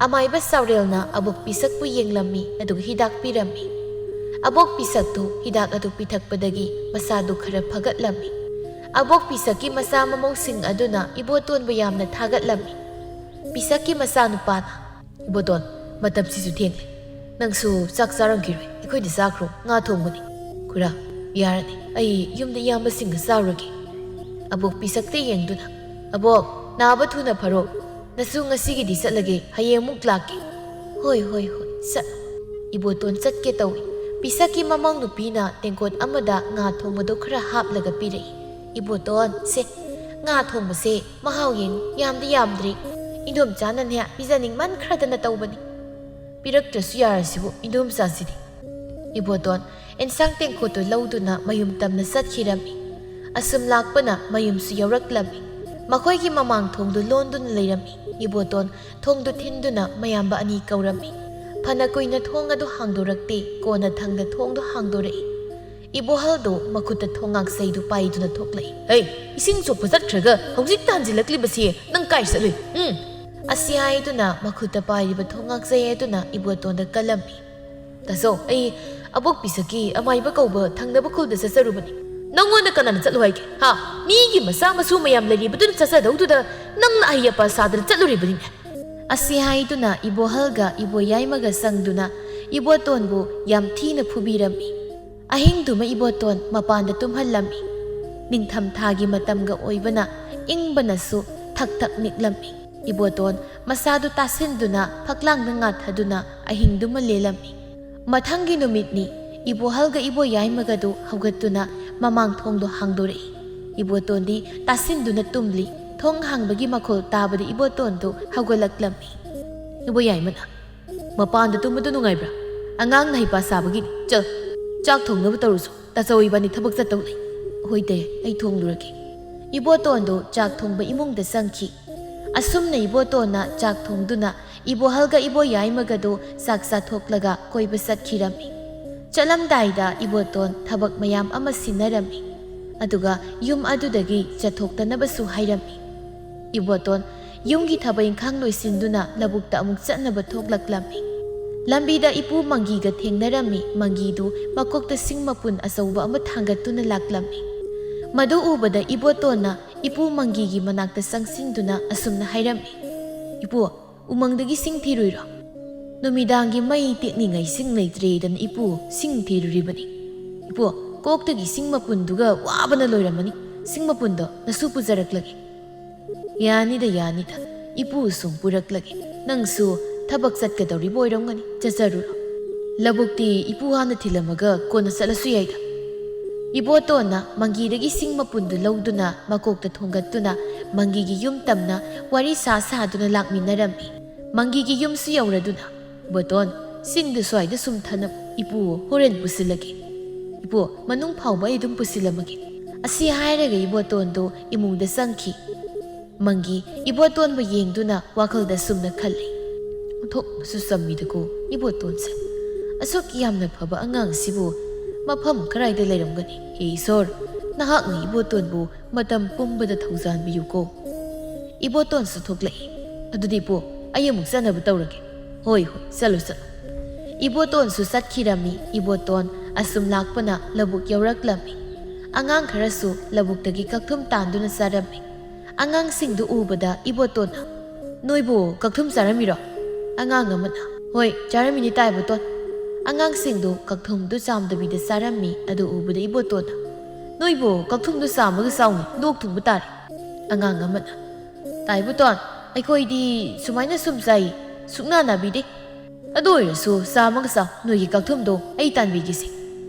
ꯑꯃꯥꯏꯕ ꯆꯥꯎꯔꯦꯜꯅ ꯑꯕꯣꯛ ꯄꯤꯁꯛꯄꯨ ꯌꯦꯡꯂꯝꯃꯤ, ꯑꯗꯨꯒ ꯍꯤꯗꯥꯛ ꯄꯤꯔꯝꯃꯤ꯫ ꯑꯕꯣꯛ ꯄꯤꯁꯛꯇꯨ ꯍꯤꯗꯥꯛ ꯑꯗꯨ ꯄꯤꯊꯛꯄꯗꯒꯤ ꯃꯁꯥꯗꯨ ꯈꯔ ꯐꯒꯠꯂꯝꯃꯤ꯫ ꯑꯕꯣꯛ ꯄꯤꯁꯛꯀꯤ ꯃꯆꯥ ꯃꯃꯧꯁꯤꯡ ꯑꯗꯨꯅ ꯏꯕꯣꯇꯣꯟꯕꯨ ꯌꯥꯝꯅ ꯊꯥꯒꯠꯂꯝꯃꯤ꯫ ꯄꯤꯁꯛꯀꯤ ꯃꯆꯥꯅꯨꯄꯥꯅ, "ꯏꯕꯣꯇꯣꯟ, ꯃꯇꯝꯁꯤꯁꯨ ꯊꯦꯡꯂꯦ꯫ ꯅꯪꯁꯨ ꯆꯥꯛ ꯆꯥꯔꯝꯈꯤꯔꯣꯏ꯫ ꯑꯩꯈꯣꯏꯗ ꯆꯥꯈ꯭ꯔꯣ, ꯉꯥ ꯊꯣꯡꯕꯅꯤ"꯫ "ꯈꯨꯔꯥ, ꯌꯥꯔꯅꯤ, ꯑꯩ ꯌꯨꯝꯗ ꯏꯌꯥꯝꯕꯁꯤꯡꯒ ꯆꯥꯔꯨꯔꯒꯦ"꯫ ꯑꯕꯣꯛ ꯄꯤꯁꯛꯇ ꯌꯦꯡꯗꯨꯅ, "ꯑꯕꯣꯛ, ꯅꯥꯕ ꯊꯨꯅ ꯐꯔꯣ꯫ ꯅꯁꯨ ꯉꯁꯤꯒꯤꯗꯤ ꯆꯠꯂꯒꯦ, ꯍꯌꯦꯡ ꯑꯃꯨꯛ ꯂꯥꯛꯀꯦ"꯫ "ꯍꯣꯏ, ꯍꯣꯏ, ꯍꯣꯏ, ꯆꯠꯂꯣ"꯫ ꯏꯕꯣꯇꯣꯟ ꯆꯠꯀꯦ ꯇꯧꯏ꯫ ꯄꯤꯁꯛꯀꯤ ꯃꯃꯧ ꯅꯨꯄꯤꯅ ꯇꯦꯡꯀꯣꯠ ꯑꯃꯗ ꯉꯥ ꯊꯣꯡꯕꯗꯨ ꯈꯔ ꯍꯥꯞꯂꯒ ꯄꯤꯔꯛꯏ꯫ "ꯏꯕꯣꯇꯣꯟ, ꯁꯦ, ꯉꯥ ꯊꯣꯡꯕꯁꯦ ꯃꯍꯥꯎ ꯌꯦꯡꯉꯨ, ꯌꯥꯝꯗꯤ ꯌꯥꯝꯗ꯭ꯔꯤ꯫ ꯏꯟꯗꯣꯝꯆꯥꯅꯅꯦ ꯄꯤꯖꯅꯤꯡꯃꯟꯈ꯭ꯔꯗꯅ ꯇꯧꯕꯅꯤ"꯫ ꯄꯤꯔꯛꯇ꯭ꯔꯁꯨ ꯌꯥꯔꯁꯤꯕꯨ ꯏꯗꯣꯝꯆꯥꯁꯤꯗꯤ꯫ ꯏꯕꯣꯇꯣꯟ ꯑꯦꯟꯁꯥꯡ ꯇꯦꯡꯀꯣꯠꯇꯨ ꯂꯧꯗꯨꯅ ꯃꯌꯨꯝ ꯇꯝꯅ ꯆꯠꯈꯤꯔꯝꯃꯤ꯫ ꯑꯁꯨꯝ ꯂꯥꯛꯄꯅ ꯃꯌꯨꯝꯁꯨ ꯌꯧꯔꯛꯂꯝꯃꯤ꯫ ꯃꯈꯣꯏꯒꯤ ꯃꯃꯥꯡ ꯊꯣꯡꯗꯨ ꯂꯣꯟꯗꯨꯅ ꯂꯩꯔꯝꯃꯤ꯫ ꯏꯕꯣꯇꯣꯟ ꯊꯣꯡꯗꯨ ꯊꯤꯟꯗꯨꯅ ꯃꯌꯥꯝꯕ ꯑꯅꯤ ꯀꯧꯔꯝꯃꯤ꯫ ꯐꯅ ꯀꯨꯏꯅ ꯊꯣꯡ ꯑꯗꯨ ꯍꯥꯡꯗꯣꯔꯛꯇꯦ, ꯀꯣꯟꯅ ꯊꯪꯗ ꯊꯣꯡꯗꯨ ꯍꯥꯡꯗꯣꯔꯛꯏ꯫ ꯏꯕꯣꯍꯜꯗꯨ ꯃꯈꯨꯠꯇ ꯊꯣꯡꯉꯥꯛꯆꯩꯗꯨ ꯄꯥꯏꯗꯨꯅ ꯊꯣꯛꯂꯛꯏ꯫ "ꯍꯩ, ꯏꯁꯤꯡ ꯁꯣꯛꯄ ꯆꯠꯈ꯭ꯔꯒ ꯍꯧꯖꯤꯛꯇ ꯍꯟꯖꯤꯜꯂꯛꯂꯤꯕꯁꯤ ꯅꯪ ꯀꯥꯏ ꯆꯠꯂꯨꯏ? ꯎꯝ!" ꯑꯁꯤ ꯍꯥꯏꯗꯨꯅ ꯃꯈꯨꯠꯇ ꯄꯥꯏꯔꯤꯕ ꯊꯣꯡꯉꯥꯛꯆꯩ ꯑꯗꯨꯅ ꯏꯕꯣꯇꯣꯟꯗ ꯀꯜꯂꯝꯃꯤ꯫ "ꯇꯥꯆꯧ, ꯑꯩ ꯑꯕꯣꯛ ꯄꯤꯁꯛꯀꯤ ꯑꯃꯥꯏꯕ ꯀꯧꯕ ꯊꯪꯅꯕ ꯈꯨꯜꯗ ꯆꯠꯆꯔꯨꯕꯅꯤ꯫" "ꯅꯪꯉꯣꯟꯗ ꯀꯅꯥꯅ ꯆꯠꯂꯨ ꯍꯥꯏꯒꯦ? ꯍꯥ? ꯃꯤꯒꯤ ꯃꯆꯥ ꯃꯁꯨ ꯃꯌꯥꯝ ꯂꯩꯔꯤꯕꯗꯨꯅ ꯆꯠꯆꯗꯧꯗꯨꯗ ꯅꯪꯅ ꯑꯍꯩ ꯑꯄꯥ ꯁꯥꯗꯅ ꯆꯠꯂꯨꯔꯤꯕꯅꯤꯅꯦ!" ꯑꯁꯤ ꯍꯥꯏꯗꯨꯅ ꯏꯕꯣꯍꯜꯒ ꯏꯕꯣꯌꯥꯏꯃꯒ ꯆꯪꯗꯨꯅ ꯏꯕꯣꯇꯣꯟꯕꯨ ꯌꯥꯝ ꯊꯤꯅ ꯐꯨꯕꯤꯔꯝꯃꯤ꯫ ꯑꯍꯤꯡꯗꯨꯃ ꯏꯕꯣꯇꯣꯟ ꯃꯄꯥꯟꯗ ꯇꯨꯝꯍꯜꯂꯝꯃꯤ꯫ ꯅꯤꯡꯊꯝ ꯊꯥꯒꯤ ꯃꯇꯝꯒ ꯑꯣꯏꯕꯅ ꯏꯪꯕꯅꯁꯨ ꯊꯛ ꯊꯛ ꯅꯤꯛꯂꯝꯃꯤ꯫ ꯏꯕꯣꯇꯣꯟ ꯃꯁꯥꯗꯨ ꯇꯥꯁꯤꯟꯗꯨꯅ ꯐꯛꯂꯥꯡꯗ ꯉꯥꯊꯗꯨꯅ ꯑꯍꯤꯡꯗꯨꯃ ꯂꯦꯜꯂꯝꯃꯤ꯫ ꯃꯊꯪꯒꯤ ꯅꯨꯃꯤꯠꯅꯤ꯫ ꯏꯕꯣꯍꯜꯒ ꯏꯕꯣꯌꯥꯏꯃꯒꯗꯨ ꯍꯧꯒꯠꯇꯨꯅ ꯃꯃꯥꯡ ꯊꯣꯡꯗꯣ ꯍꯥꯡꯗꯣꯔꯛꯏ꯫ ꯏꯕꯣꯇꯣꯟꯗꯤ ꯇꯥꯁꯤꯟꯗꯨꯅ ꯇꯨꯝꯂꯤ꯫ ꯊꯣꯡ ꯍꯥꯡꯕꯒꯤ ꯃꯈꯣꯜ ꯇꯥꯕꯗ ꯏꯕꯣꯇꯣꯟꯗꯨ ꯍꯧꯒꯠꯂꯛꯂꯝꯃꯤ꯫ ꯏꯕꯣꯌꯥꯏꯃꯅ, "ꯃꯄꯥꯟꯗ ꯇꯨꯝꯕꯗꯨ ꯅꯨꯡꯉꯥꯏꯕ꯭ꯔꯥ? ꯑꯉꯥꯡꯅ ꯍꯩꯄꯥ ꯁꯥꯕꯒꯤꯅꯤ꯫ ꯆꯜ, ꯆꯥꯛ ꯊꯣꯡꯅꯕ ꯇꯧꯔꯨꯆꯣ꯫ ꯇꯥꯆꯧ ꯏꯕꯥꯅꯤ ꯊꯕꯛ ꯆꯠꯇꯧ ꯂꯩ꯫" "ꯍꯣꯏꯗꯦ, ꯑꯩ ꯊꯣꯡꯂꯨꯔꯒꯦ꯫" ꯏꯕꯣꯇꯣꯟꯗꯨ ꯆꯥꯛ ꯊꯣꯡꯕ ꯏꯃꯨꯡꯗ ꯆꯪꯈꯤ꯫ ꯑꯁꯨꯝꯅ ꯏꯕꯣꯇꯣꯟꯅ ꯆꯥꯛ ꯊꯣꯡꯗꯨꯅ ꯏꯕꯣꯍꯜꯒ ꯏꯕꯣꯌꯥꯏꯃꯒꯗꯨ ꯆꯥꯛ ꯆꯥꯊꯣꯛꯂꯒ ꯀꯣꯏꯕ ꯆꯠꯈꯤꯔꯝꯃꯤ꯫ ꯆꯠꯂꯝꯗꯥꯏꯗ ꯏꯕꯣꯇꯣꯟ ꯊꯕꯛ ꯃꯌꯥꯝ ꯑꯃ ꯁꯤꯟꯅꯔꯝꯃꯤ꯫ ꯑꯗꯨꯒ ꯌꯨꯝ ꯑꯗꯨꯗꯒꯤ ꯆꯠꯊꯣꯛꯇꯅꯕꯁꯨ ꯍꯥꯏꯔꯝꯃꯤ꯫ ꯏꯕꯣꯇꯣꯟ ꯌꯨꯝꯒꯤ ꯊꯕꯛ ꯏꯪꯈꯥꯡ ꯂꯣꯏꯁꯤꯟꯗꯨꯅ ꯂꯧꯕꯨꯛꯇ ꯑꯃꯨꯛ ꯆꯠꯅꯕ ꯊꯣꯛꯂꯛꯂꯝꯃꯤ꯫ ꯂꯝꯕꯤꯗ ꯏꯄꯨ ꯃꯪꯒꯤꯒ ꯊꯦꯡꯅꯔꯝꯃꯤ꯫ ꯃꯪꯒꯤꯗꯨ ꯃꯀꯣꯛꯇ ꯁꯤꯡ ꯃꯄꯨꯟ ꯑꯆꯧꯕ ꯑꯃ ꯊꯥꯡꯒꯠꯇꯨꯅ ꯂꯥꯛꯂꯝꯃꯤ꯫ ꯃꯗꯨ ꯎꯕꯗ ꯏꯕꯣꯇꯣꯟꯅ ꯏꯄꯨ ꯃꯪꯒꯤꯒꯤ ꯃꯅꯥꯛꯇ ꯆꯪꯁꯤꯟꯗꯨꯅ ꯑꯁꯨꯝꯅ ꯍꯥꯏꯔꯝꯃꯤ, "ꯏꯄꯨ, ꯎꯃꯪꯗꯒꯤ ꯁꯤꯡ ꯊꯤꯔꯨꯏꯔꯣ? ꯅꯨꯃꯤꯗꯥꯡꯒꯤ ꯃꯩ ꯇꯦꯛꯅꯤꯡꯉꯥꯏ ꯁꯤꯡ ꯂꯩꯇ꯭ꯔꯦꯗꯅ ꯏꯄꯨ ꯁꯤꯡ ꯊꯤꯔꯨꯔꯤꯕꯅꯤ꯫ ꯏꯄꯨ, ꯀꯣꯛꯇꯒꯤ ꯁꯤꯡ ꯃꯄꯨꯟꯗꯨꯒ ꯋꯥꯕꯅ ꯂꯣꯏꯔꯝꯃꯅꯤ꯫ ꯁꯤꯡ ꯃꯄꯨꯟꯗꯣ ꯅꯁꯨ ꯄꯨꯖꯔꯛꯂꯒꯦ꯫" "ꯌꯥꯅꯤꯗ, ꯌꯥꯅꯤꯗ꯫ ꯏꯄꯨ ꯁꯨꯝ ꯄꯨꯔꯛꯂꯒꯦ꯫ ꯅꯪꯁꯨ ꯊꯕꯛ ꯆꯠꯀꯗꯧꯔꯤꯕ ꯑꯣꯏꯔꯝꯒꯅꯤ꯫ ꯆꯠꯆꯔꯨꯔꯣ꯫ ꯂꯧꯕꯨꯛꯇꯤ ꯏꯄꯨ ꯍꯥꯟꯅ ꯊꯤꯜꯂꯝꯃꯒ ꯀꯣꯟꯅ ꯆꯠꯂꯁꯨ ꯌꯥꯏꯗ꯫" ꯏꯕꯣꯇꯣꯟꯅ ꯃꯪꯒꯤꯗꯒꯤ ꯁꯤꯡ ꯃꯄꯨꯟꯗꯨ ꯂꯧꯗꯨꯅ ꯃꯀꯣꯛꯇ ꯊꯣꯡꯒꯠꯇꯨꯅ ꯃꯪꯒꯤꯒꯤ ꯌꯨꯝ ꯇꯝꯅ ꯋꯥꯔꯤ ꯁꯥ ꯁꯥꯗꯨꯅ ꯂꯥꯛꯃꯤꯟꯅꯔꯝꯃꯤ꯫ ꯃꯪꯒꯤꯒꯤ ꯌꯨꯝꯁꯨ ꯌꯧꯔꯗꯨꯅ, "ꯏꯕꯣꯇꯣꯟ, ꯁꯤꯡꯗꯨ ꯁ꯭ꯋꯥꯏꯗ ꯁꯨꯝ ꯊꯅꯝ, ꯏꯄꯨ ꯍꯣꯔꯦꯟ ꯄꯨꯁꯤꯜꯂꯒꯦ꯫ ꯏꯄꯨ, ꯃꯅꯨꯡ ꯐꯥꯎꯕ ꯑꯩ ꯑꯗꯨꯝ ꯄꯨꯁꯤꯜꯂꯝꯃꯒꯦ"꯫ ꯑꯁꯤ ꯍꯥꯏꯔꯒ ꯏꯕꯣꯇꯣꯟꯗꯨ ꯏꯃꯨꯡꯗ ꯆꯪꯈꯤ꯫ ꯃꯪꯒꯤ ꯏꯕꯣꯇꯣꯟꯕꯨ ꯌꯦꯡꯗꯨꯅ ꯋꯥꯈꯜꯗ ꯁꯨꯝꯅ ꯈꯜꯂꯤ, "ꯑꯣꯟꯊꯣꯛꯅꯁꯨ ꯆꯝꯃꯤꯗꯀꯣ ꯏꯕꯣꯇꯣꯟꯁꯦ꯫ ꯑꯁꯨꯛ ꯌꯥꯝꯅ ꯐꯕ ꯑꯉꯥꯡꯁꯤꯕꯨ ꯃꯐꯝ ꯀꯗꯥꯏꯗ ꯂꯩꯔꯝꯒꯅꯤ? ꯍꯦ ꯏꯁꯣꯔ, ꯅꯍꯥꯛꯅ ꯏꯕꯣꯇꯣꯟꯕꯨ ꯃꯇꯝ ꯄꯨꯝꯕꯗ ꯊꯧꯖꯥꯟꯕꯤꯌꯨꯀꯣ"꯫ ꯏꯕꯣꯇꯣꯟꯁꯨ ꯊꯣꯛꯂꯛꯏ꯫ "ꯑꯗꯨꯗꯤ ꯄꯣ, ꯑꯩ ꯑꯃꯨꯛ ꯆꯠꯅꯕ ꯇꯧꯔꯒꯦ"꯫ "ꯍꯣꯏ, ꯍꯣꯏ, ꯆꯠꯂꯨ, ꯆꯠꯂꯨ"꯫ ꯏꯕꯣꯇꯣꯟꯁꯨ ꯆꯠꯈꯤꯔꯝꯃꯤ꯫ ꯏꯕꯣꯇꯣꯟ ꯑꯁꯨꯝ ꯂꯥꯛꯄꯅ ꯂꯧꯕꯨꯛ ꯌꯧꯔꯛꯂꯝꯃꯤ꯫ ꯑꯉꯥꯡ ꯈꯔꯁꯨ ꯂꯧꯕꯨꯛꯇꯒꯤ ꯀꯛꯊꯨꯝ ꯇꯥꯟꯗꯨꯅ ꯆꯥꯔꯝꯃꯤ꯫ ꯑꯉꯥꯡꯁꯤꯡꯗꯨ ꯎꯕꯗ ꯏꯕꯣꯇꯣꯟꯅ, "ꯅꯣꯏꯕꯨ ꯀꯛꯊꯨꯝ ꯆꯥꯔꯝꯃꯤꯔꯣ?" ꯑꯉꯥꯡ ꯑꯃꯅ, "ꯍꯣꯏ, ꯆꯥꯔꯝꯃꯤꯅꯤ ꯇꯥ ꯏꯕꯣꯇꯣꯟ"꯫ ꯑꯉꯥꯡꯁꯤꯡꯗꯨ ꯀꯛꯊꯨꯝꯗꯨ ꯆꯥꯝꯗꯕꯤꯗ ꯆꯥꯔꯝꯃꯤ꯫ ꯑꯗꯨ ꯎꯕꯗ ꯏꯕꯣꯇꯣꯟꯅ, "ꯅꯣꯏꯕꯨ ꯀꯛꯊꯨꯝꯗꯨ ꯆꯥꯝꯃꯒ ꯆꯥꯎꯅꯤ, ꯂꯣꯛ ꯊꯨꯡꯕ ꯇꯥꯔꯦ"꯫ ꯑꯉꯥꯡ ꯑꯃꯅ, "ꯇꯥ ꯏꯕꯣꯇꯣꯟ, ꯑꯩꯈꯣꯏꯗꯤ ꯁꯨꯃꯥꯏꯅ ꯁꯨꯝ ꯆꯥꯏ, ꯁꯨꯛꯅꯥ ꯅꯥꯕꯤꯗꯦ꯫ ꯑꯗꯨ ꯑꯣꯏꯔꯁꯨ ꯆꯥꯝꯃꯒ ꯆꯥꯎ, ꯅꯣꯏꯒꯤ ꯀꯛꯊꯨꯝꯗꯣ ꯑꯩ ꯇꯥꯟꯕꯤꯒꯦꯁꯦ"꯫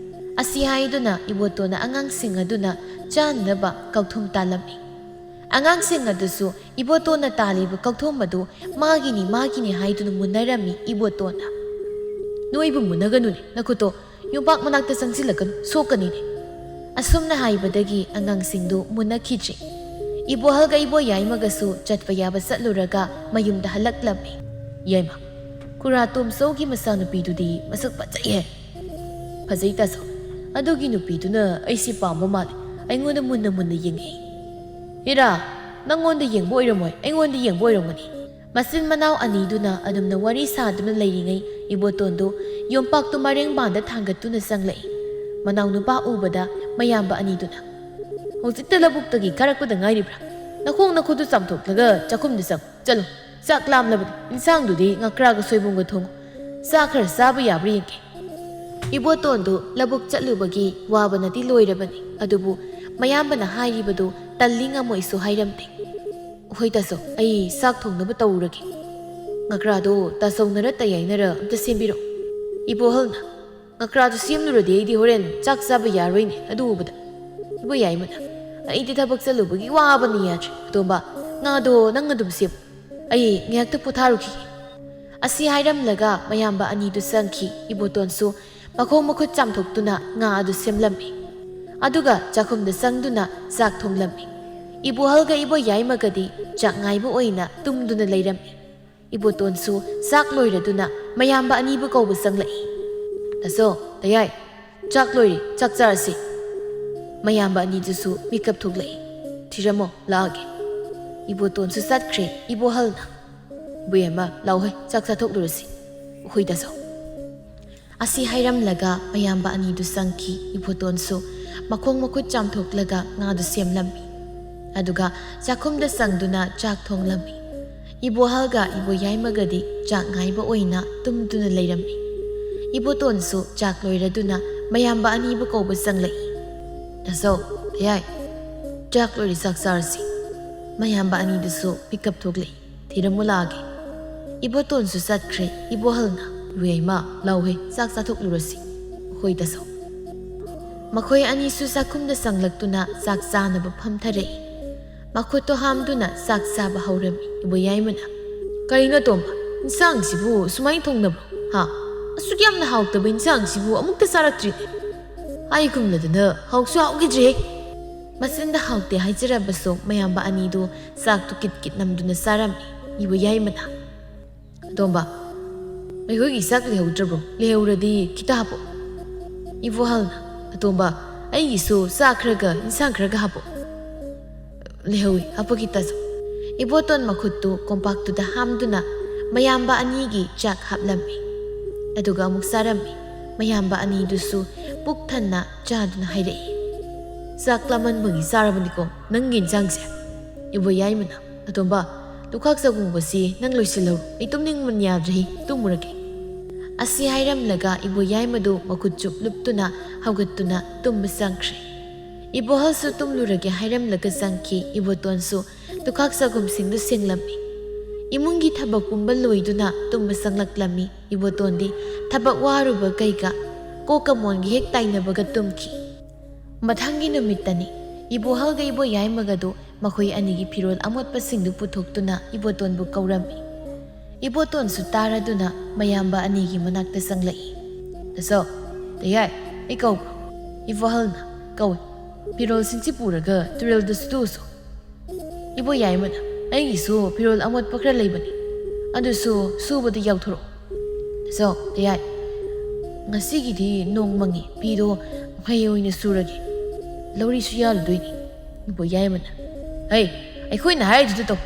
ꯑꯁꯤ ꯍꯥꯏꯗꯨꯅ ꯏꯕꯣꯇꯣꯟꯅ ꯑꯉꯥꯡꯁꯤꯡ ꯑꯗꯨꯅ ꯆꯥꯅꯅꯕ ꯀꯛꯊꯨꯝ ꯇꯥꯜꯂꯝꯃꯤ꯫ ꯑꯉꯥꯡꯁꯤꯡ ꯑꯗꯨꯁꯨ ꯏꯕꯣꯇꯣꯟꯅ ꯇꯥꯜꯂꯤꯕ ꯀꯛꯊꯨꯝ ꯑꯗꯨ ꯃꯥꯒꯤꯅꯤ, ꯃꯥꯒꯤꯅꯤ ꯍꯥꯏꯗꯨꯅ ꯃꯨꯟꯅꯔꯝꯃꯤ꯫ ꯏꯕꯣꯇꯣꯟꯅ, "ꯅꯣꯏꯕꯨ ꯃꯨꯟꯅꯒꯅꯨꯅꯦ, ꯅꯈꯨꯠꯇꯣ ꯌꯣꯝꯄꯥꯛ ꯃꯅꯥꯛꯇ ꯆꯪꯁꯤꯜꯂꯛꯀꯅꯨ, ꯁꯣꯛꯀꯅꯤꯅꯦ"꯫ ꯑꯁꯨꯝꯅ ꯍꯥꯏꯕꯗꯒꯤ ꯑꯉꯥꯡꯁꯤꯡꯗꯨ ꯃꯨꯟꯅꯈꯤꯗ꯭ꯔꯦ꯫ ꯏꯕꯣꯍꯜꯒ ꯏꯕꯣꯌꯥꯏꯃꯒꯁꯨ ꯆꯠꯄ ꯌꯥꯕ ꯆꯠꯂꯨꯔꯒ ꯃꯌꯨꯝꯗ ꯍꯜꯂꯛꯂꯝꯃꯤ꯫ "ꯌꯥꯏꯃ, ꯈꯨꯔꯥ ꯇꯣꯝꯆꯧꯒꯤ ꯃꯆꯥꯅꯨꯄꯤꯗꯨꯗꯤ ꯃꯁꯛ ꯐꯖꯩꯍꯦ"꯫ "ꯐꯖꯩ ꯇꯥꯆꯧ꯫ ꯑꯗꯨꯒꯤ ꯅꯨꯄꯤꯗꯨꯅ ꯑꯩꯁꯦ ꯄꯥꯝꯕ ꯃꯥꯜꯂꯦ꯫ ꯑꯩꯉꯣꯟꯗ ꯃꯨꯟꯅ ꯃꯨꯟꯅ ꯌꯦꯡꯉꯛꯏ"꯫ "ꯍꯦꯔꯥ, ꯅꯪꯉꯣꯟꯗ ꯌꯦꯡꯕ ꯑꯣꯏꯔꯝꯃꯣꯏ, ꯑꯩꯉꯣꯟꯗ ꯌꯦꯡꯕ ꯑꯣꯏꯔꯝꯒꯅꯤ"꯫ ꯃꯆꯤꯟ ꯃꯅꯥꯎ ꯑꯅꯤꯗꯨꯅ ꯑꯗꯨꯝꯅ ꯋꯥꯔꯤ ꯁꯥꯗꯨꯅ ꯂꯩꯔꯤꯉꯩ ꯏꯕꯣꯇꯣꯟꯗꯨ ꯌꯣꯝꯄꯥꯛꯇꯨ ꯃꯔꯦꯡꯕꯥꯟꯗ ꯊꯥꯡꯒꯠꯇꯨꯅ ꯆꯪꯂꯛꯏ꯫ ꯃꯅꯥꯎꯅꯨꯄꯥ ꯎꯕꯗ ꯃꯌꯥꯝꯕ ꯑꯅꯤꯗꯨꯅ, "ꯍꯧꯖꯤꯛꯇ ꯂꯧꯕꯨꯛꯇꯒꯤ ꯀꯥꯔꯛꯄꯗ ꯉꯥꯏꯔꯤꯕ꯭ꯔꯥ? ꯅꯈꯣꯡ ꯅꯈꯨꯠꯇꯨ ꯆꯥꯝꯊꯣꯛꯂꯒ ꯆꯥꯛꯈꯨꯝꯗ ꯆꯪꯉꯨ꯫ ꯆꯠꯂꯣ, ꯆꯥꯛ ꯂꯥꯝꯂꯕꯗꯤ ꯏꯟꯁꯥꯡꯗꯨꯗꯤ ꯉꯀ꯭ꯔꯥꯒ ꯁꯣꯏꯕꯨꯝꯒ ꯊꯣꯡꯉꯨ꯫ ꯆꯥꯛ ꯈꯔ ꯆꯥꯕ ꯌꯥꯕ꯭ꯔꯥ ꯌꯦꯡꯒꯦ"꯫ ꯏꯕꯣꯇꯣꯟꯗꯨ ꯂꯧꯕꯨꯛ ꯆꯠꯂꯨꯕꯒꯤ ꯋꯥꯕꯅꯗꯤ ꯂꯣꯏꯔꯕꯅꯤ꯫ ꯑꯗꯨꯕꯨ ꯃꯌꯥꯝꯕꯅ ꯍꯥꯏꯔꯤꯕꯗꯨ ꯇꯜꯂꯤ ꯉꯝꯃꯣꯏꯁꯨ ꯍꯥꯏꯔꯝꯗꯦ꯫ "ꯍꯣꯏ ꯇꯥꯆꯧ, ꯑꯩ ꯆꯥꯛ ꯊꯣꯡꯅꯕ ꯇꯧꯔꯒꯦ꯫ ꯉꯀ꯭ꯔꯥꯗꯣ ꯇꯥꯆꯧꯅꯔ ꯇꯌꯥꯏꯅꯔ ꯑꯝꯇ ꯁꯦꯝꯕꯤꯔꯣ"꯫ ꯏꯕꯣꯍꯜꯅ, "ꯉꯀ꯭ꯔꯥꯗꯣ ꯁꯦꯝꯂꯨꯔꯗꯤ ꯑꯩꯗꯤ ꯍꯣꯔꯦꯟ ꯆꯥꯛ ꯆꯥꯕ ꯌꯥꯔꯣꯏꯅꯦ ꯑꯗꯨ ꯎꯕꯗ"꯫ ꯏꯕꯣꯌꯥꯏꯃꯅ, "ꯑꯩꯗꯤ ꯊꯕꯛ ꯆꯠꯂꯨꯕꯒꯤ ꯋꯥꯕꯅ ꯌꯥꯗ꯭ꯔꯦ꯫ ꯑꯇꯣꯝꯕ, ꯉꯥꯗꯣ ꯅꯪ ꯑꯗꯨꯝ ꯁꯦꯝꯃꯨ꯫ ꯑꯩ ꯉꯥꯏꯍꯥꯛꯇ ꯄꯣꯊꯥꯔꯨꯈꯤꯒꯦ"꯫ ꯑꯁꯤ ꯍꯥꯏꯔꯝꯂꯒ ꯃꯌꯥꯝꯕ ꯑꯅꯤꯗꯨ ꯆꯪꯈꯤ꯫ ꯏꯕꯣꯇꯣꯟꯁꯨ ꯃꯈꯣꯡ ꯃꯈꯨꯠ ꯆꯥꯝꯊꯣꯛꯇꯨꯅ ꯉꯥ ꯑꯗꯨ ꯁꯦꯝꯂꯝꯃꯤ꯫ ꯑꯗꯨꯒ ꯆꯥꯛꯈꯨꯝꯗ ꯆꯪꯗꯨꯅ ꯆꯥꯛ ꯊꯣꯡꯂꯝꯃꯤ꯫ ꯏꯕꯣꯍꯜꯒ ꯏꯕꯣꯌꯥꯏꯃꯒꯗꯤ ꯆꯥꯛ ꯉꯥꯏꯕ ꯑꯣꯏꯅ ꯇꯨꯝꯗꯨꯅ ꯂꯩꯔꯝꯃꯤ꯫ ꯏꯕꯣꯇꯣꯟꯁꯨ ꯆꯥꯛ ꯂꯣꯏꯔꯗꯨꯅ ꯃꯌꯥꯝꯕ ꯑꯅꯤꯕꯨ ꯀꯧꯕ ꯆꯪꯂꯛꯏ꯫ "ꯇꯥꯆꯧ, ꯇꯌꯥꯏ, ꯆꯥꯛ ꯂꯣꯏꯔꯦ, ꯆꯥꯛ ꯆꯥꯔꯁꯤ꯫" ꯃꯌꯥꯝꯕ ꯑꯅꯤꯗꯨꯁꯨ ꯃꯤꯀꯞ ꯊꯣꯛꯂꯛꯏ꯫ "ꯊꯤꯔꯝꯃꯣ, ꯂꯥꯛꯑꯒꯦ꯫" ꯏꯕꯣꯇꯣꯟꯁꯨ ꯆꯠꯈ꯭ꯔꯦ꯫ ꯏꯕꯣꯍꯜꯅ, "ꯏꯕꯣꯌꯥꯏꯃ, ꯂꯥꯛꯑꯣꯍꯦ, ꯆꯥꯛ ꯆꯥꯊꯣꯛꯂꯨꯔꯁꯤ꯫ ꯍꯣꯏ ꯇꯥꯆꯧ꯫" ꯑꯁꯤ ꯍꯥꯏꯔꯝꯂꯒ ꯃꯌꯥꯝꯕ ꯑꯅꯤꯗꯨ ꯆꯪꯈꯤ꯫ ꯏꯕꯣꯇꯣꯟꯁꯨ ꯃꯈꯣꯡ ꯃꯈꯨꯠ ꯆꯥꯝꯊꯣꯛꯂꯒ ꯉꯥꯗꯨ ꯁꯦꯝꯂꯝꯃꯤ꯫ ꯑꯗꯨꯒ ꯆꯥꯛꯈꯨꯝꯗ ꯆꯪꯗꯨꯅ ꯆꯥꯛ ꯊꯣꯡꯂꯝꯃꯤ꯫ ꯏꯕꯣꯍꯜꯒ ꯏꯕꯣꯌꯥꯏꯃꯒꯗꯤ ꯆꯥꯛ ꯉꯥꯏꯕ ꯑꯣꯏꯅ ꯇꯨꯝꯗꯨꯅ ꯂꯩꯔꯝꯃꯤ꯫ ꯏꯕꯣꯇꯣꯟꯁꯨ ꯆꯥꯛ ꯂꯣꯏꯔꯗꯨꯅ ꯃꯌꯥꯝꯕ ꯑꯅꯤꯕꯨ ꯀꯧꯕ ꯆꯪꯂꯛꯏ꯫ "ꯇꯥꯆꯧ, ꯇꯌꯥꯏ, ꯆꯥꯛ ꯂꯣꯏꯔꯦ, ꯆꯥꯛ ꯆꯥꯔꯁꯤ꯫" ꯃꯌꯥꯝꯕ ꯑꯅꯤꯗꯨꯁꯨ ꯃꯤꯀꯞ ꯊꯣꯛꯂꯛꯏ꯫ "ꯊꯤꯔꯝꯃꯨ, ꯂꯥꯛꯑꯒꯦ꯫" ꯏꯕꯣꯇꯣꯟꯁꯨ ꯆꯠꯈ꯭ꯔꯦ꯫ ꯏꯕꯣꯍꯜꯅ, "ꯏꯕꯣꯌꯥꯏꯃ, ꯂꯥꯛꯑꯣꯍꯦ, ꯆꯥꯛ ꯆꯥꯊꯣꯛꯂꯨꯔꯁꯤ꯫" "ꯍꯣꯏ ꯇꯥꯆꯧ꯫" ꯃꯈꯣꯏ ꯑꯅꯤꯁꯨ ꯆꯥꯛꯈꯨꯝꯗ ꯆꯪꯂꯛꯇꯨꯅ ꯆꯥꯛ ꯆꯥꯅꯕ ꯐꯝꯊꯔꯛꯏ꯫ ꯃꯈꯨꯠꯇꯣ ꯍꯥꯝꯗꯨꯅ ꯆꯥꯛ ꯆꯥꯕ ꯍꯧꯔꯝꯃꯤ꯫ ꯏꯕꯣꯌꯥꯏꯃꯅ, "ꯀꯔꯤꯅꯣ ꯑꯇꯣꯝꯕ, ꯏꯟꯁꯥꯡꯁꯤꯕꯨ ꯁꯨꯃꯥꯏꯅ ꯊꯣꯡꯅꯕ꯭ꯔꯣ? ꯍꯥ? ꯑꯁꯨꯛ ꯌꯥꯝꯅ ꯍꯥꯎꯇꯕ ꯏꯟꯁꯥꯡꯁꯤꯕꯨ ꯑꯃꯨꯛꯇ ꯆꯥꯔꯛꯇ꯭ꯔꯤꯅꯦ꯫ ꯍꯥꯏꯒꯨꯝꯂꯗꯅ ꯍꯥꯎꯁꯨ ꯍꯥꯎꯈꯤꯗ꯭ꯔꯦꯍꯦ꯫" ꯃꯆꯤꯟꯗ ꯍꯥꯎꯇꯦ ꯍꯥꯏꯖꯔꯕꯁꯨ ꯃꯌꯥꯝꯕ ꯑꯅꯤꯗꯨ ꯆꯥꯛꯇꯨ ꯀꯤꯠ ꯀꯤꯠ ꯅꯝꯗꯨꯅ ꯆꯥꯔꯝꯃꯤ꯫ ꯏꯕꯣꯌꯥꯏꯃꯅ, "ꯑꯇꯣꯝꯕ, ꯑꯩꯈꯣꯏꯒꯤ ꯆꯥꯛ ꯂꯩꯍꯧꯗ꯭ꯔꯕ꯭ꯔꯣ? ꯂꯩꯍꯧꯔꯗꯤ ꯈꯤꯇ ꯍꯥꯞꯄꯛꯑꯣ꯫" ꯏꯕꯣꯍꯜꯅ, "ꯑꯇꯣꯝꯕ, ꯑꯩꯒꯤꯁꯨ ꯆꯥꯛ ꯈꯔꯒ ꯏꯟꯁꯥꯡ ꯈꯔꯒ ꯍꯥꯞꯄꯛꯑꯣ꯫" "ꯂꯩꯍꯧꯏ, ꯍꯥꯞꯄꯛꯀꯦ ꯇꯥꯆꯧ꯫" ꯏꯕꯣꯇꯣꯟ ꯃꯈꯨꯠꯇꯨ ꯀꯣꯝꯄꯥꯛꯇꯨꯗ ꯍꯥꯝꯗꯨꯅ ꯃꯌꯥꯝꯕ ꯑꯅꯤꯒꯤ ꯆꯥꯛ ꯍꯥꯞꯂꯝꯃꯤ꯫ ꯑꯗꯨꯒ ꯑꯃꯨꯛ ꯆꯥꯔꯝꯃꯤ꯫ ꯃꯌꯥꯝꯕ ꯑꯅꯤꯗꯨꯁꯨ ꯄꯨꯛ ꯊꯟꯅ ꯆꯥꯗꯨꯅ ꯍꯥꯏꯔꯛꯏ, "ꯆꯥꯛ ꯂꯥꯝꯃꯟꯕꯒꯤ ꯆꯥꯔꯕꯅꯤꯀꯣ ꯅꯪꯒꯤ ꯏꯟꯁꯥꯡꯁꯦ꯫" ꯏꯕꯣꯌꯥꯏꯃꯅ, "ꯑꯇꯣꯝꯕ, ꯂꯨꯈꯥꯛ ꯆꯒꯨꯡꯕꯁꯤ ꯅꯪ ꯂꯣꯏꯁꯤꯜꯍꯧꯔꯣ, ꯑꯩ ꯇꯨꯝꯅꯤꯡꯕꯅ ꯌꯥꯗ꯭ꯔꯦ, ꯇꯨꯝꯃꯨꯔꯒꯦ꯫" ꯑꯁꯤ ꯍꯥꯏꯔꯝꯂꯒ ꯏꯕꯣꯌꯥꯏꯃꯗꯨ ꯃꯈꯨꯠ ꯆꯨꯞ ꯂꯨꯞꯇꯨꯅ ꯍꯧꯒꯠꯇꯨꯅ ꯇꯨꯝꯕ ꯆꯪꯈ꯭ꯔꯦ꯫ ꯏꯕꯣꯍꯜꯁꯨ ꯇꯨꯝꯂꯨꯔꯒꯦ ꯍꯥꯏꯔꯝꯂꯒ ꯆꯪꯈꯤ꯫ ꯏꯕꯣꯇꯣꯟꯁꯨ ꯂꯨꯈꯥꯛ ꯆꯒꯨꯝꯁꯤꯡꯗꯨ ꯁꯦꯡꯂꯝꯃꯤ꯫ ꯏꯃꯨꯡꯒꯤ ꯊꯕꯛ ꯄꯨꯝꯕ ꯂꯣꯏꯗꯨꯅ ꯇꯨꯝꯕ ꯆꯪꯂꯛꯂꯝꯃꯤ꯫ ꯏꯕꯣꯇꯣꯟꯗꯤ ꯊꯕꯛ ꯋꯥꯔꯨꯕ ꯀꯩꯒ ꯀꯣꯛꯀ ꯃꯣꯟꯒ ꯍꯦꯛ ꯇꯥꯏꯅꯕꯒ ꯇꯨꯝꯈꯤ꯫ ꯃꯊꯪꯒꯤ ꯅꯨꯃꯤꯠꯇꯅꯤ꯫ ꯏꯕꯣꯍꯜꯒ ꯏꯕꯣꯌꯥꯏꯃꯒꯗꯨ ꯃꯈꯣꯏ ꯑꯅꯤꯒꯤ ꯐꯤꯔꯣꯜ ꯑꯃꯣꯠꯄꯁꯤꯡꯗꯨ ꯄꯨꯊꯣꯛꯇꯨꯅ ꯏꯕꯣꯇꯣꯟꯕꯨ ꯀꯧꯔꯝꯃꯤ꯫ ꯏꯕꯣꯇꯣꯟꯁꯨ ꯇꯥꯔꯗꯨꯅ ꯃꯌꯥꯝꯕ ꯑꯅꯤꯒꯤ ꯃꯅꯥꯛꯇ ꯆꯪꯂꯛꯏ꯫ "ꯇꯥꯆꯧ, ꯇꯌꯥꯏ, ꯑꯩ ꯀꯧꯕ꯭ꯔꯣ?" ꯏꯕꯣꯍꯜꯅ ꯀꯧꯏ꯫ "ꯐꯤꯔꯣꯜꯁꯤꯡꯁꯤ ꯄꯨꯔꯒ ꯇꯨꯔꯦꯜꯗ ꯁꯨꯗꯣꯛꯎꯁꯣ꯫" ꯏꯕꯣ ꯌꯥꯏꯃꯅ, "ꯑꯩꯒꯤꯁꯨ ꯐꯤꯔꯣꯜ ꯑꯃꯣꯠꯄ ꯈꯔ ꯂꯩꯕꯅꯤ, ꯑꯗꯨꯁꯨ ꯁꯨꯕꯗ ꯌꯥꯎꯊꯣꯔꯛꯑꯣ꯫" "ꯇꯥꯆꯧ, ꯇꯌꯥꯏ, ꯉꯁꯤꯒꯤꯗꯤ ꯅꯣꯡ ꯃꯪꯉꯤ, ꯐꯤꯗꯣ ꯍꯌꯦꯡ ꯑꯣꯏꯅ ꯁꯨꯔꯒꯦ, ꯂꯧꯔꯤꯁꯨ ꯌꯥꯜꯂꯨꯗꯣꯏꯅꯤ꯫" ꯏꯕꯣ ꯌꯥꯏꯃꯅ, "ꯍꯩ, ꯑꯩꯈꯣꯏꯅ ꯍꯥꯏꯔꯤꯗꯨꯗ ꯇꯧ꯫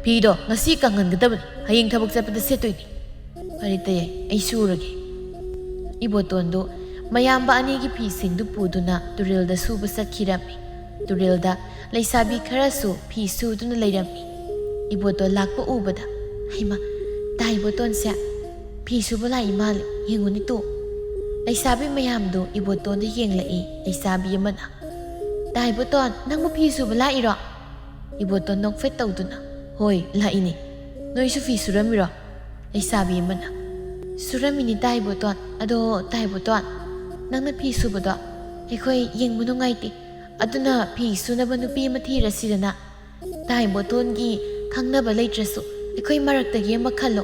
ꯐꯤꯗꯣ ꯉꯁꯤ ꯀꯪꯍꯟꯒꯗꯕꯅꯤ, ꯍꯌꯦꯡ ꯊꯕꯛ ꯆꯠꯄꯗ ꯁꯦꯠꯇꯣꯏꯅꯤ꯫" "ꯐꯔꯦ ꯇꯌꯥꯏ, ꯑꯩ ꯁꯨꯔꯒꯦ꯫" ꯏꯕꯣꯇꯣꯟꯗꯨ ꯃꯌꯥꯝꯕ ꯑꯅꯤꯒꯤ ꯐꯤꯁꯤꯡꯗꯨ ꯄꯨꯗꯨꯅ ꯇꯨꯔꯦꯜꯗ ꯁꯨꯕ ꯆꯠꯈꯤꯔꯝꯃꯤ꯫ ꯇꯨꯔꯦꯜꯗ ꯂꯩꯁꯥꯕꯤ ꯈꯔꯁꯨ ꯐꯤ ꯁꯨꯗꯨꯅ ꯂꯩꯔꯝꯃꯤ꯫ ꯏꯕꯣꯇꯣꯟ ꯂꯥꯛꯄ ꯎꯕꯗ, "ꯍꯩꯃꯥ, ꯇꯥ ꯏꯕꯣꯇꯣꯟꯁꯦ ꯐꯤ ꯁꯨꯕ ꯂꯥꯛꯏ ꯃꯥꯜꯂꯦ, ꯌꯦꯡꯉꯨꯅꯦ ꯇꯨ꯫" ꯂꯩꯁꯥꯕꯤ ꯃꯌꯥꯝꯗꯨ ꯏꯕꯣꯇꯣꯟꯗ ꯌꯦꯡꯂꯛꯏ꯫ ꯂꯩꯁꯥꯕꯤ ꯑꯃꯅ, "ꯇꯥ ꯏꯕꯣꯇꯣꯟ, ꯅꯪꯕꯨ ꯐꯤ ꯁꯨꯕ ꯂꯥꯛꯏꯔꯣ?" ꯏꯕꯣꯇꯣꯟ ꯅꯣꯛꯐꯦꯠ ꯇꯧꯗꯨꯅ, "ꯍꯣꯏ, ꯂꯥꯛꯏꯅꯦ꯫ ꯅꯣꯏꯁꯨ ꯐꯤ ꯁꯨꯔꯝꯃꯤꯔꯣ?" ꯂꯩꯁꯥꯕꯤ ꯑꯃꯅ, "ꯁꯨꯔꯝꯃꯤꯅꯤ ꯇꯥ ꯏꯕꯣꯇꯣꯟ꯫ ꯑꯗꯣ ꯇꯥ ꯏꯕꯣꯇꯣꯟ, ꯅꯪꯅ ꯐꯤ ꯁꯨꯕꯗꯣ ꯑꯩꯈꯣꯏ ꯌꯦꯡꯕ ꯅꯨꯡꯉꯥꯏꯇꯦ꯫ ꯑꯗꯨꯅ ꯐꯤ ꯁꯨꯅꯕ ꯅꯨꯄꯤ ꯑꯃ ꯊꯤꯔꯁꯤꯗꯅ꯫ ꯇꯥ ꯏꯕꯣꯇꯣꯟꯒꯤ ꯈꯪꯅꯕ ꯂꯩꯇ꯭ꯔꯁꯨ ꯑꯩꯈꯣꯏ ꯃꯔꯛꯇꯒꯤ ꯑꯃ ꯈꯜꯂꯣ꯫"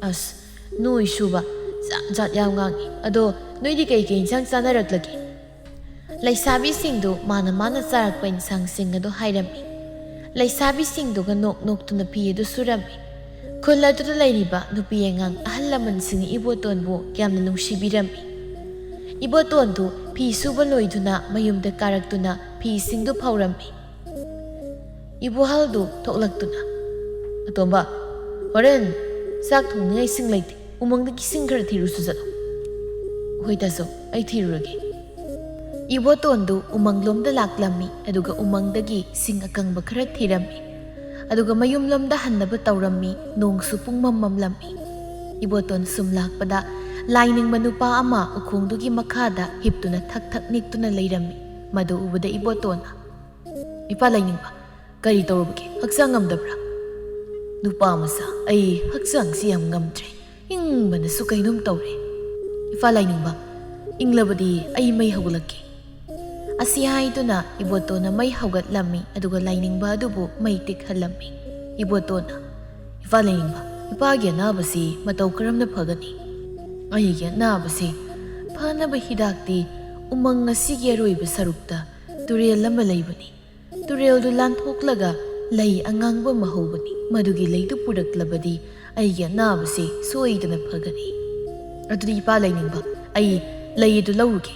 "ꯑꯁ, ꯅꯣꯏ ꯁꯨꯕ ꯖꯥꯠ ꯖꯥꯠ ꯌꯥꯝ ꯉꯥꯡꯉꯤ꯫ ꯑꯗꯣ ꯅꯣꯏꯗꯤ ꯀꯩ ꯀꯩ ꯏꯟꯁꯥꯡ ꯆꯥꯅꯔꯛꯂꯒꯦ?" ꯂꯩꯁꯥꯕꯤꯁꯤꯡꯗꯨ ꯃꯥꯅ ꯃꯥꯅ ꯆꯥꯔꯛꯄ ꯏꯟꯁꯥꯡꯁꯤꯡ ꯑꯗꯨ ꯍꯥꯏꯔꯝꯃꯤ꯫ ꯂꯩꯁꯥꯕꯤꯁꯤꯡꯗꯨꯒ ꯅꯣꯛ ꯅꯣꯛꯇꯨꯅ ꯐꯤ ꯑꯗꯨ ꯁꯨꯔꯝꯃꯤ꯫ ꯈꯨꯜ ꯑꯗꯨꯗ ꯂꯩꯔꯤꯕ ꯅꯨꯄꯤ ꯑꯉꯥꯡ ꯑꯍꯜ ꯂꯃꯟꯁꯤꯡꯅ ꯏꯕꯣꯇꯣꯟꯕꯨ ꯌꯥꯝꯅ ꯅꯨꯡꯁꯤꯕꯤꯔꯝꯃꯤ꯫ ꯏꯕꯣꯇꯣꯟꯗꯨ ꯐꯤ ꯁꯨꯕ ꯂꯣꯏꯗꯨꯅ ꯃꯌꯨꯝꯗ ꯀꯥꯔꯛꯇꯨꯅ ꯐꯤꯁꯤꯡꯗꯨ ꯐꯧꯔꯝꯃꯤ꯫ ꯏꯕꯣꯍꯜꯗꯨ ꯊꯣꯛꯂꯛꯇꯨꯅ, "ꯑꯇꯣꯝꯕ, ꯍꯣꯔꯦꯟ ꯆꯥꯛ ꯊꯣꯡꯅꯤꯡꯉꯥꯏ ꯁꯤꯡ ꯂꯩꯇꯦ, ꯎꯃꯪꯗꯒꯤ ꯁꯤꯡ ꯈꯔ ꯊꯤꯔꯨꯁꯨ ꯆꯠꯂꯣ꯫" "ꯍꯣꯏ ꯇꯥꯆꯧ, ꯑꯩ ꯊꯤꯔꯨꯔꯒꯦ꯫" ꯏꯕꯣꯇꯣꯟꯗꯨ ꯎꯃꯪꯂꯣꯝꯗ ꯂꯥꯛꯂꯝꯃꯤ, ꯑꯗꯨꯒ ꯎꯃꯪꯗꯒꯤ ꯁꯤꯡ ꯑꯀꯪꯕ ꯈꯔ ꯊꯤꯔꯝꯃꯤ, ꯑꯗꯨꯒ ꯃꯌꯨꯝꯂꯣꯝꯗ ꯍꯟꯅꯕ ꯇꯧꯔꯝꯃꯤ꯫ ꯅꯣꯡꯁꯨ ꯄꯨꯡꯃꯝ ꯃꯝꯂꯝꯃꯤ꯫ ꯏꯕꯣꯇꯣꯟ ꯁꯨꯝ ꯂꯥꯛꯄꯗ ꯂꯥꯏꯅꯤꯡꯕ ꯅꯨꯄꯥ ꯑꯃ ꯎꯈꯣꯡꯗꯨꯒꯤ ꯃꯈꯥꯗ ꯍꯤꯞꯇꯨꯅ ꯊꯛ ꯊꯛ ꯅꯤꯛꯇꯨꯅ ꯂꯩꯔꯝꯃꯤ꯫ ꯃꯗꯨ ꯎꯕꯗ ꯏꯕꯣꯇꯣꯟꯅ, "ꯏꯄꯥ ꯂꯥꯏꯅꯤꯡꯕ, ꯀꯔꯤ ꯇꯧꯔꯨꯕꯒꯦ? ꯍꯛꯆꯥꯡ ꯉꯝꯗꯕ꯭ꯔꯥ?" "ꯅꯨꯄꯥ ꯃꯆꯥ, ꯑꯩ ꯍꯛꯆꯥꯡꯁꯤ ꯌꯥꯝ ꯉꯝꯗ꯭ꯔꯦ꯫ ꯏꯪꯕꯅꯁꯨ ꯀꯩꯅꯣꯝ ꯇꯧꯔꯦ꯫ ꯏꯄꯥ ꯂꯥꯏꯅꯤꯡꯕ, ꯏꯪꯂꯕꯗꯤ ꯑꯩ ꯃꯩ ꯍꯧꯒꯠꯂꯛꯀꯦ꯫" ꯑꯁꯤ ꯍꯥꯏꯗꯨꯅ ꯏꯕꯣꯇꯣꯟꯅ ꯃꯩ ꯍꯧꯒꯠꯂꯝꯃꯤ, ꯑꯗꯨꯒ ꯂꯥꯏꯅꯤꯡꯕ ꯑꯗꯨꯕꯨ ꯃꯩ ꯇꯤꯛꯍꯜꯂꯝꯃꯤ꯫ ꯏꯕꯣꯇꯣꯟꯅ, "ꯏꯄꯥ ꯂꯥꯏꯅꯤꯡꯕ, "ꯏꯄꯥꯒꯤ ꯑꯅꯥꯕꯁꯤ ꯃꯇꯧ ꯀꯔꯝꯅ ꯐꯒꯅꯤ?" "ꯑꯩꯒꯤ ꯑꯅꯥꯕꯁꯤ ꯐꯅꯕ ꯍꯤꯗꯥꯛꯇꯤ ꯎꯃꯪ ꯑꯁꯤꯒꯤ ꯑꯔꯣꯏꯕ ꯁꯔꯨꯛꯇ ꯇꯨꯔꯦꯜ ꯑꯃ ꯂꯩꯕꯅꯤ꯫ ꯇꯨꯔꯦꯜꯗꯨ ꯂꯥꯟꯊꯣꯛꯂꯒ ꯂꯩ ꯑꯉꯥꯡꯕ ꯑꯃ ꯍꯧꯕꯅꯤ꯫ ꯃꯗꯨꯒꯤ ꯂꯩꯗꯨ ꯄꯨꯔꯛꯂꯕꯗꯤ ꯑꯩꯒꯤ ꯑꯅꯥꯕꯁꯤ ꯁꯣꯏꯗꯅ ꯐꯒꯅꯤ꯫" "ꯑꯗꯨꯗꯤ ꯏꯄꯥ ꯂꯥꯏꯅꯤꯡꯕ, ꯑꯩ ꯂꯩ ꯑꯗꯨ ꯂꯧꯔꯨꯒꯦ꯫"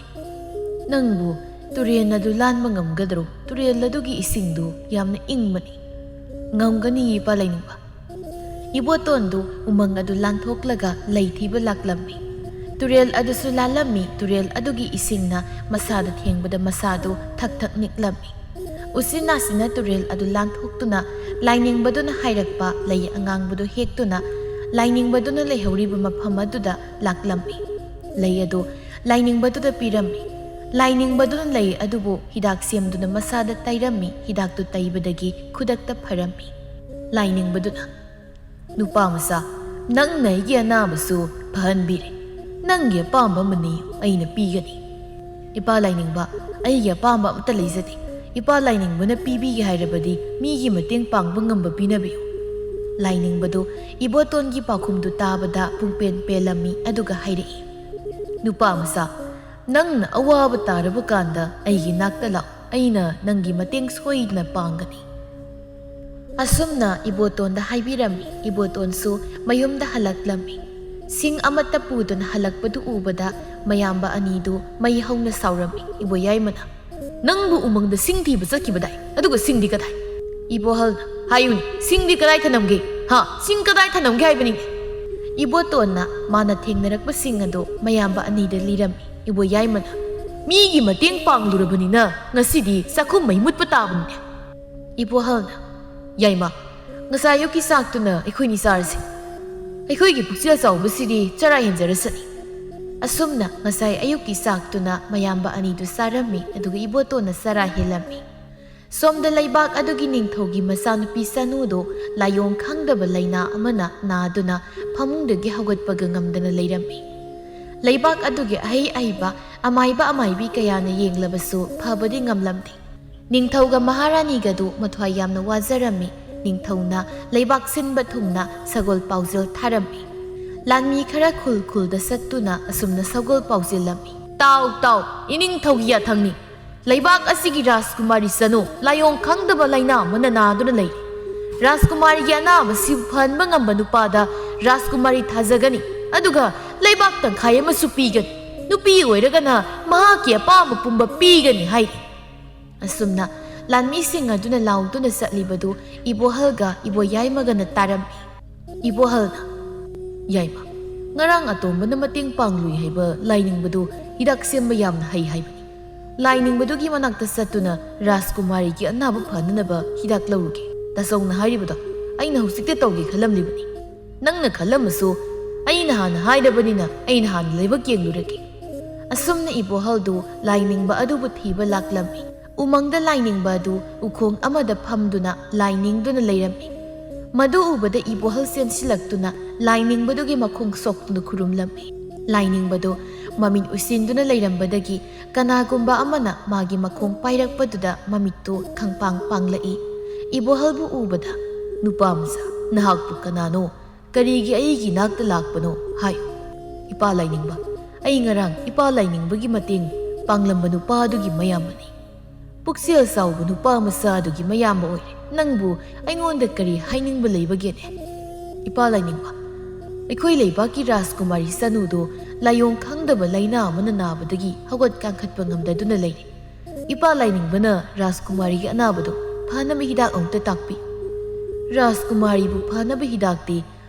"ꯅꯪꯕꯨ ꯇꯨꯔꯦꯜ ꯑꯗꯨ ꯂꯥꯟꯕ ꯉꯝꯒꯗ꯭ꯔꯣ? ꯇꯨꯔꯦꯜ ꯑꯗꯨꯒꯤ ꯏꯁꯤꯡꯗꯨ ꯌꯥꯝꯅ ꯏꯪꯕꯅꯤ꯫" "ꯉꯝꯒꯅꯤ, ꯏꯄꯥ ꯂꯥꯏꯅꯤꯡꯕ꯫" ꯏꯕꯣꯇꯣꯟꯗꯨ ꯎꯃꯪ ꯑꯗꯨ ꯂꯥꯟꯊꯣꯛꯂꯒ ꯂꯩ ꯊꯤꯕ ꯂꯥꯛꯂꯝꯃꯤ꯫ ꯇꯨꯔꯦꯜ ꯑꯗꯨꯁꯨ ꯂꯥꯜꯂꯝꯃꯤ꯫ ꯇꯨꯔꯦꯜ ꯑꯗꯨꯒꯤ ꯏꯁꯤꯡꯅ ꯃꯁꯥꯗ ꯊꯦꯡꯕꯗ ꯃꯁꯥꯗꯨ ꯊꯛ ꯊꯛ ꯅꯤꯛꯂꯝꯃꯤ꯫ ꯎꯆꯤꯟ ꯅꯥꯆꯤꯟꯅ ꯇꯨꯔꯦꯜ ꯑꯗꯨ ꯂꯥꯟꯊꯣꯛꯇꯨꯅ ꯂꯥꯏꯅꯤꯡꯕꯗꯨꯅ ꯍꯥꯏꯔꯛꯄ ꯂꯩ ꯑꯉꯥꯡꯕꯗꯨ ꯍꯦꯛꯇꯨꯅ ꯂꯥꯏꯅꯤꯡꯕꯗꯨꯅ ꯂꯩꯍꯧꯔꯤꯕ ꯃꯐꯝ ꯑꯗꯨꯗ ꯂꯥꯛꯂꯝꯃꯤ꯫ ꯂꯩ ꯑꯗꯨ ꯂꯥꯏꯅꯤꯡꯕꯗꯨꯗ ꯄꯤꯔꯝꯃꯤ꯫ ꯂꯥꯏꯅꯤꯡꯕꯗꯨꯅ ꯂꯩ ꯑꯗꯨꯕꯨ ꯍꯤꯗꯥꯛ ꯁꯦꯝꯗꯨꯅ ꯃꯁꯥꯗ ꯇꯩꯔꯝꯃꯤ꯫ ꯍꯤꯗꯥꯛꯇꯨ ꯇꯩꯕꯗꯒꯤ ꯈꯨꯗꯛꯇ ꯐꯔꯝꯃꯤ꯫ ꯂꯥꯏꯅꯤꯡꯕꯗꯨꯅ, "ꯅꯨꯄꯥ ꯃꯆꯥ, ꯅꯪꯅ ꯑꯩꯒꯤ ꯑꯅꯥꯕꯁꯨ ꯐꯍꯟꯕꯤꯔꯦ꯫ ꯅꯪꯒꯤ ꯑꯄꯥꯝꯕ ꯑꯃꯅꯤ ꯑꯩꯅ ꯄꯤꯒꯅꯤ꯫" "ꯏꯄꯥ ꯂꯥꯏꯅꯤꯡꯕ, ꯑꯩꯒꯤ ꯑꯄꯥꯝꯕ ꯑꯃꯠꯇ ꯂꯩꯖꯗꯦ꯫ ꯏꯄꯥ ꯂꯥꯏꯅꯤꯡꯕꯅ ꯄꯤꯕꯤꯒꯦ ꯍꯥꯏꯔꯕꯗꯤ ꯃꯤꯒꯤ ꯃꯇꯦꯡ ꯄꯥꯡꯕ ꯉꯝꯕ ꯄꯤꯅꯕꯤꯌꯨ꯫" ꯂꯥꯏꯅꯤꯡꯕꯗꯨ ꯏꯕꯣꯇꯣꯟꯒꯤ ꯄꯥꯎꯈꯨꯝꯗꯨ ꯇꯥꯕꯗ ꯄꯨꯡꯄꯦꯟ ꯄꯦꯜꯂꯝꯃꯤ, ꯑꯗꯨꯒ ꯍꯥꯏꯔꯛꯏ, "ꯅꯨꯄꯥ ꯃꯆꯥ, ꯅꯪꯅ ꯑꯋꯥꯕ ꯇꯥꯔꯕ ꯀꯥꯟꯗ ꯑꯩꯒꯤ ꯅꯥꯛꯇ ꯂꯥꯛꯎ꯫ ꯑꯩꯅ ꯅꯪꯒꯤ ꯃꯇꯦꯡ ꯁꯣꯏꯗꯅ ꯄꯥꯡꯒꯅꯤ꯫" ꯑꯁꯨꯝꯅ ꯏꯕꯣꯇꯣꯟꯗ ꯍꯥꯏꯕꯤꯔꯝꯃꯤ꯫ ꯏꯕꯣꯇꯣꯟꯁꯨ ꯃꯌꯨꯝꯗ ꯍꯜꯂꯛꯂꯝꯃꯤ꯫ ꯁꯤꯡ ꯑꯃꯠꯇ ꯄꯨꯗꯨꯅ ꯍꯜꯂꯛꯄꯗꯨ ꯎꯕꯗ ꯃꯌꯥꯝꯕ ꯑꯅꯤꯗꯨ ꯃꯩ ꯍꯧꯅ ꯁꯥꯎꯔꯝꯃꯤ꯫ ꯏꯕꯣꯌꯥꯏꯃꯅ, "ꯅꯪꯕꯨ ꯎꯃꯪꯗ ꯁꯤꯡ ꯊꯤꯕ ꯆꯠꯈꯤꯕꯗꯥꯏ? ꯑꯗꯨꯒ ꯁꯤꯡꯗꯤ ꯀꯗꯥꯏ?" ꯏꯕꯣꯍꯜꯅ, "ꯍꯥꯏꯌꯨꯅꯦ, ꯁꯤꯡꯗꯤ ꯀꯗꯥꯏ ꯊꯅꯝꯒꯦ? ꯍꯥ? ꯁꯤꯡ ꯀꯗꯥꯏ ꯊꯅꯝꯒꯦ ꯍꯥꯏꯕꯅꯤꯅꯦ?" ꯏꯕꯣꯇꯣꯟꯅ ꯃꯥꯅ ꯊꯦꯡꯅꯔꯛꯄꯁꯤꯡ ꯑꯗꯨ ꯃꯌꯥꯝꯕ ꯑꯅꯤꯗ ꯂꯤꯔꯝꯃꯤ꯫ ꯏꯕꯣꯌꯥꯏꯃꯅ, "ꯃꯤꯒꯤ ꯃꯇꯦꯡ ꯄꯥꯡꯂꯨꯔꯕꯅꯤꯅ ꯉꯁꯤꯗꯤ ꯆꯥꯛꯈꯨꯝ ꯃꯩ ꯃꯨꯠꯄ ꯇꯥꯕꯅꯤꯅꯦ꯫" ꯏꯕꯣꯍꯜꯅ, "ꯌꯥꯏꯃ, ꯉꯁꯥꯏ ꯑꯌꯨꯛꯀꯤ ꯆꯥꯛꯇꯨꯅ ꯑꯩꯈꯣꯏꯅꯤ ꯆꯥꯔꯁꯤ꯫ ꯑꯩꯈꯣꯏꯒꯤ ꯄꯨꯛꯆꯦꯜ ꯆꯥꯎꯕꯁꯤꯗꯤ ꯆꯔꯥ ꯍꯦꯟꯖꯔꯁꯅꯤ꯫" ꯑꯁꯨꯝꯅ ꯉꯁꯥꯏ ꯑꯌꯨꯛꯀꯤ ꯆꯥꯛꯇꯨꯅ ꯃꯌꯥꯝꯕ ꯑꯅꯤꯗꯨ ꯆꯥꯔꯝꯃꯤ, ꯑꯗꯨꯒ ꯏꯕꯣꯇꯣꯟꯅ ꯆꯔꯥ ꯍꯦꯜꯂꯝꯃꯤ꯫ ꯁꯣꯝꯗ ꯂꯩꯕꯥꯛ ꯑꯗꯨꯒꯤ ꯅꯤꯡꯊꯧꯒꯤ ꯃꯆꯥꯅꯨꯄꯤ ꯆꯅꯨꯗꯨ ꯂꯥꯏꯑꯣꯡ ꯈꯪꯗꯕ ꯂꯥꯏꯅꯥ ꯑꯃꯅ ꯅꯥꯗꯨꯅ ꯐꯃꯨꯡꯗꯒꯤ ꯍꯧꯒꯠꯄꯒ ꯉꯝꯗꯅ ꯂꯩꯔꯝꯃꯤ꯫ ꯂꯩꯕꯥꯛ ꯑꯗꯨꯒꯤ ꯑꯍꯩ ꯑꯍꯩꯕ ꯑꯃꯥꯏꯕ ꯑꯃꯥꯏꯕꯤ ꯀꯌꯥꯅ ꯌꯦꯡꯂꯕꯁꯨ ꯐꯕꯗꯤ ꯉꯝꯂꯝꯗꯦ꯫ ꯅꯤꯡꯊꯧꯒ ꯃꯍꯥꯔꯥꯅꯤꯒꯗꯨ ꯃꯊ꯭ꯋꯥꯏ ꯌꯥꯝꯅ ꯋꯥꯖꯔꯝꯃꯤ꯫ ꯅꯤꯡꯊꯧꯅ ꯂꯩꯕꯥꯛ ꯁꯤꯟꯕ ꯊꯨꯡꯅ ꯁꯒꯣꯜ ꯄꯥꯎꯖꯦꯜ ꯊꯥꯔꯝꯃꯤ꯫ ꯂꯥꯟꯃꯤ ꯈꯔ ꯈꯨꯜ ꯈꯨꯜꯗ ꯆꯠꯇꯨꯅ ꯑꯁꯨꯝꯅ ꯁꯒꯣꯜ ꯄꯥꯎꯖꯦꯜꯂꯝꯃꯤ꯫ "ꯇꯥꯎ, ꯇꯥꯎ, ꯏꯅꯤꯡꯊꯧꯒꯤ ꯌꯥꯊꯪꯅꯤ꯫ ꯂꯩꯕꯥꯛ ꯑꯁꯤꯒꯤ ꯔꯥꯖꯀꯨꯃꯥꯔꯤ ꯆꯅꯨ ꯂꯥꯏꯑꯣꯡ ꯈꯪꯗꯕ ꯂꯥꯏꯅꯥ ꯑꯃꯅ ꯅꯥꯗꯨꯅ ꯂꯩꯔꯤ꯫ ꯔꯥꯖꯀꯨꯃꯥꯔꯤꯒꯤ ꯑꯅꯥꯕꯁꯤꯕꯨ ꯐꯍꯟꯕ ꯉꯝꯕ ꯅꯨꯄꯥꯗ ꯔꯥꯖꯀꯨꯃꯥꯔꯤ ꯊꯥꯖꯒꯅꯤ, ꯑꯗꯨꯒ ꯂꯩꯕꯥꯛ ꯇꯪꯈꯥꯏ ꯑꯃꯁꯨ ꯄꯤꯒꯅꯤ꯫ ꯅꯨꯄꯤ ꯑꯣꯏꯔꯒꯅ ꯃꯍꯥꯛꯀꯤ ꯑꯄꯥꯝꯕ ꯄꯨꯝꯕ ꯄꯤꯒꯅꯤ" ꯍꯥꯏꯔꯤ꯫ ꯑꯁꯨꯝꯅ ꯂꯥꯟꯃꯤꯁꯤꯡ ꯑꯗꯨꯅ ꯂꯥꯎꯗꯨꯅ ꯆꯠꯂꯤꯕꯗꯨ ꯏꯕꯣꯍꯜꯒ ꯏꯕꯣꯌꯥꯏꯃꯒꯅ ꯇꯥꯔꯝꯃꯤ꯫ ꯏꯕꯣꯍꯜꯅ, "ꯌꯥꯏꯃ, ꯉꯔꯥꯡ ꯑꯇꯣꯝꯕꯅ ꯃꯇꯦꯡ ꯄꯥꯡꯂꯨꯏ ꯍꯥꯏꯕ ꯂꯥꯏꯅꯤꯡꯕꯗꯨ ꯍꯤꯗꯥꯛ ꯁꯦꯝꯕ ꯌꯥꯝꯅ ꯍꯩ ꯍꯥꯏꯕꯅꯤ꯫ ꯂꯥꯏꯅꯤꯡꯕꯗꯨꯒꯤ ꯃꯅꯥꯛꯇ ꯆꯠꯇꯨꯅ ꯔꯥꯖꯀꯨꯃꯥꯔꯤꯒꯤ ꯑꯅꯥꯕ ꯐꯅꯅꯕ ꯍꯤꯗꯥꯛ ꯂꯧꯔꯨꯒꯦ꯫ ꯇꯥꯆꯧꯅ ꯍꯥꯏꯔꯤꯕꯗꯣ ꯑꯩꯅ ꯍꯧꯖꯤꯛꯇ ꯇꯧꯒꯦ ꯈꯜꯂꯝꯂꯤꯕꯅꯤ꯫ ꯅꯪꯅ ꯈꯜꯂꯝꯃꯁꯨ ꯑꯩꯅ ꯍꯥꯟꯅ ꯍꯥꯏꯔꯕꯅꯤꯅ ꯑꯩꯅ ꯍꯥꯟꯅ ꯂꯥꯏꯕꯛ ꯌꯦꯡꯂꯨꯔꯒꯦ"꯫ ꯑꯁꯨꯝꯅ ꯏꯕꯣꯍꯜꯗꯨ ꯂꯥꯏꯅꯤꯡꯕ ꯑꯗꯨꯕꯨ ꯊꯤꯕ ꯂꯥꯛꯂꯝꯃꯤ꯫ ꯎꯃꯪꯗ ꯂꯥꯏꯅꯤꯡꯕ ꯑꯗꯨ ꯎꯈꯣꯡ ꯑꯃꯗ ꯐꯝꯗꯨꯅ ꯂꯥꯏꯅꯤꯡꯗꯨꯅ ꯂꯩꯔꯝꯃꯤ꯫ ꯃꯗꯨ ꯎꯕꯗ ꯏꯕꯣꯍꯜ ꯆꯦꯟꯁꯤꯜꯂꯛꯇꯨꯅ ꯂꯥꯏꯅꯤꯡꯕꯗꯨꯒꯤ ꯃꯈꯣꯡ ꯁꯣꯛꯇꯨꯅ ꯈꯨꯔꯨꯝꯂꯝꯃꯤ꯫ ꯂꯥꯏꯅꯤꯡꯕꯗꯨ ꯃꯃꯤꯠ ꯎꯏꯁꯤꯟꯗꯨꯅ ꯂꯩꯔꯝꯕꯗꯒꯤ ꯀꯅꯥꯒꯨꯝꯕ ꯑꯃꯅ ꯃꯥꯒꯤ ꯃꯈꯣꯡ ꯄꯥꯏꯔꯛꯄꯗꯨꯗ ꯃꯃꯤꯠꯇꯨ ꯈꯪꯄꯥꯡ ꯄꯥꯡꯂꯛꯏ꯫ ꯏꯕꯣꯍꯜꯕꯨ ꯎꯕꯗ, "ꯅꯨꯄꯥ ꯃꯆꯥ, ꯅꯍꯥꯛꯄꯨ ꯀꯅꯥꯅꯣ? ꯀꯔꯤꯒꯤ ꯑꯩꯒꯤ ꯅꯥꯛꯇ ꯂꯥꯛꯄꯅꯣ? ꯍꯥꯏꯌꯨ"꯫ "ꯏꯄꯥ ꯂꯥꯏꯅꯤꯡꯕ, ꯑꯩ ꯉꯔꯥꯡ ꯏꯄꯥ ꯂꯥꯏꯅꯤꯡꯕꯒꯤ ꯃꯇꯦꯡ ꯄꯥꯡꯂꯝꯕ ꯅꯨꯄꯥ ꯑꯗꯨꯒꯤ ꯃꯌꯥꯝꯕꯅꯤ꯫ ꯄꯨꯛꯆꯦꯜ ꯆꯥꯎꯕ ꯅꯨꯄꯥ ꯃꯆꯥ ꯑꯗꯨꯒꯤ ꯃꯌꯥꯝꯕ ꯑꯣꯏꯔꯦ꯫ ꯅꯪꯕꯨ ꯑꯩꯉꯣꯟꯗ ꯀꯔꯤ ꯍꯥꯏꯅꯤꯡꯕ ꯂꯩꯕꯒꯦꯅꯦ?" "ꯏꯄꯥ ꯂꯥꯏꯅꯤꯡꯕ, ꯑꯩꯈꯣꯏ ꯂꯩꯕꯥꯛꯀꯤ ꯔꯥꯖꯀꯨꯃꯥꯔꯤ ꯆꯅꯨꯗꯨ ꯂꯥꯏꯑꯣꯡ ꯈꯪꯗꯕ ꯂꯥꯏꯅꯥ ꯑꯃꯅ ꯅꯥꯕꯗꯒꯤ ꯍꯧꯒꯠ ꯀꯥꯡꯈꯠꯄ ꯉꯝꯗꯗꯨꯅ ꯂꯩꯔꯤ꯫ ꯏꯄꯥ ꯂꯥꯏꯅꯤꯡꯕꯅ ꯔꯥꯖꯀꯨꯃꯥꯔꯤꯒꯤ ꯑꯅꯥꯕꯗꯨ ꯐꯅꯕ ꯍꯤꯗꯥꯛ ꯑꯃꯨꯛꯇ ꯇꯥꯛꯄꯤ꯫ ꯔꯥꯖꯀꯨꯃꯥꯔꯤꯕꯨ ꯐꯅꯕ ꯍꯤꯗꯥꯛꯇꯤ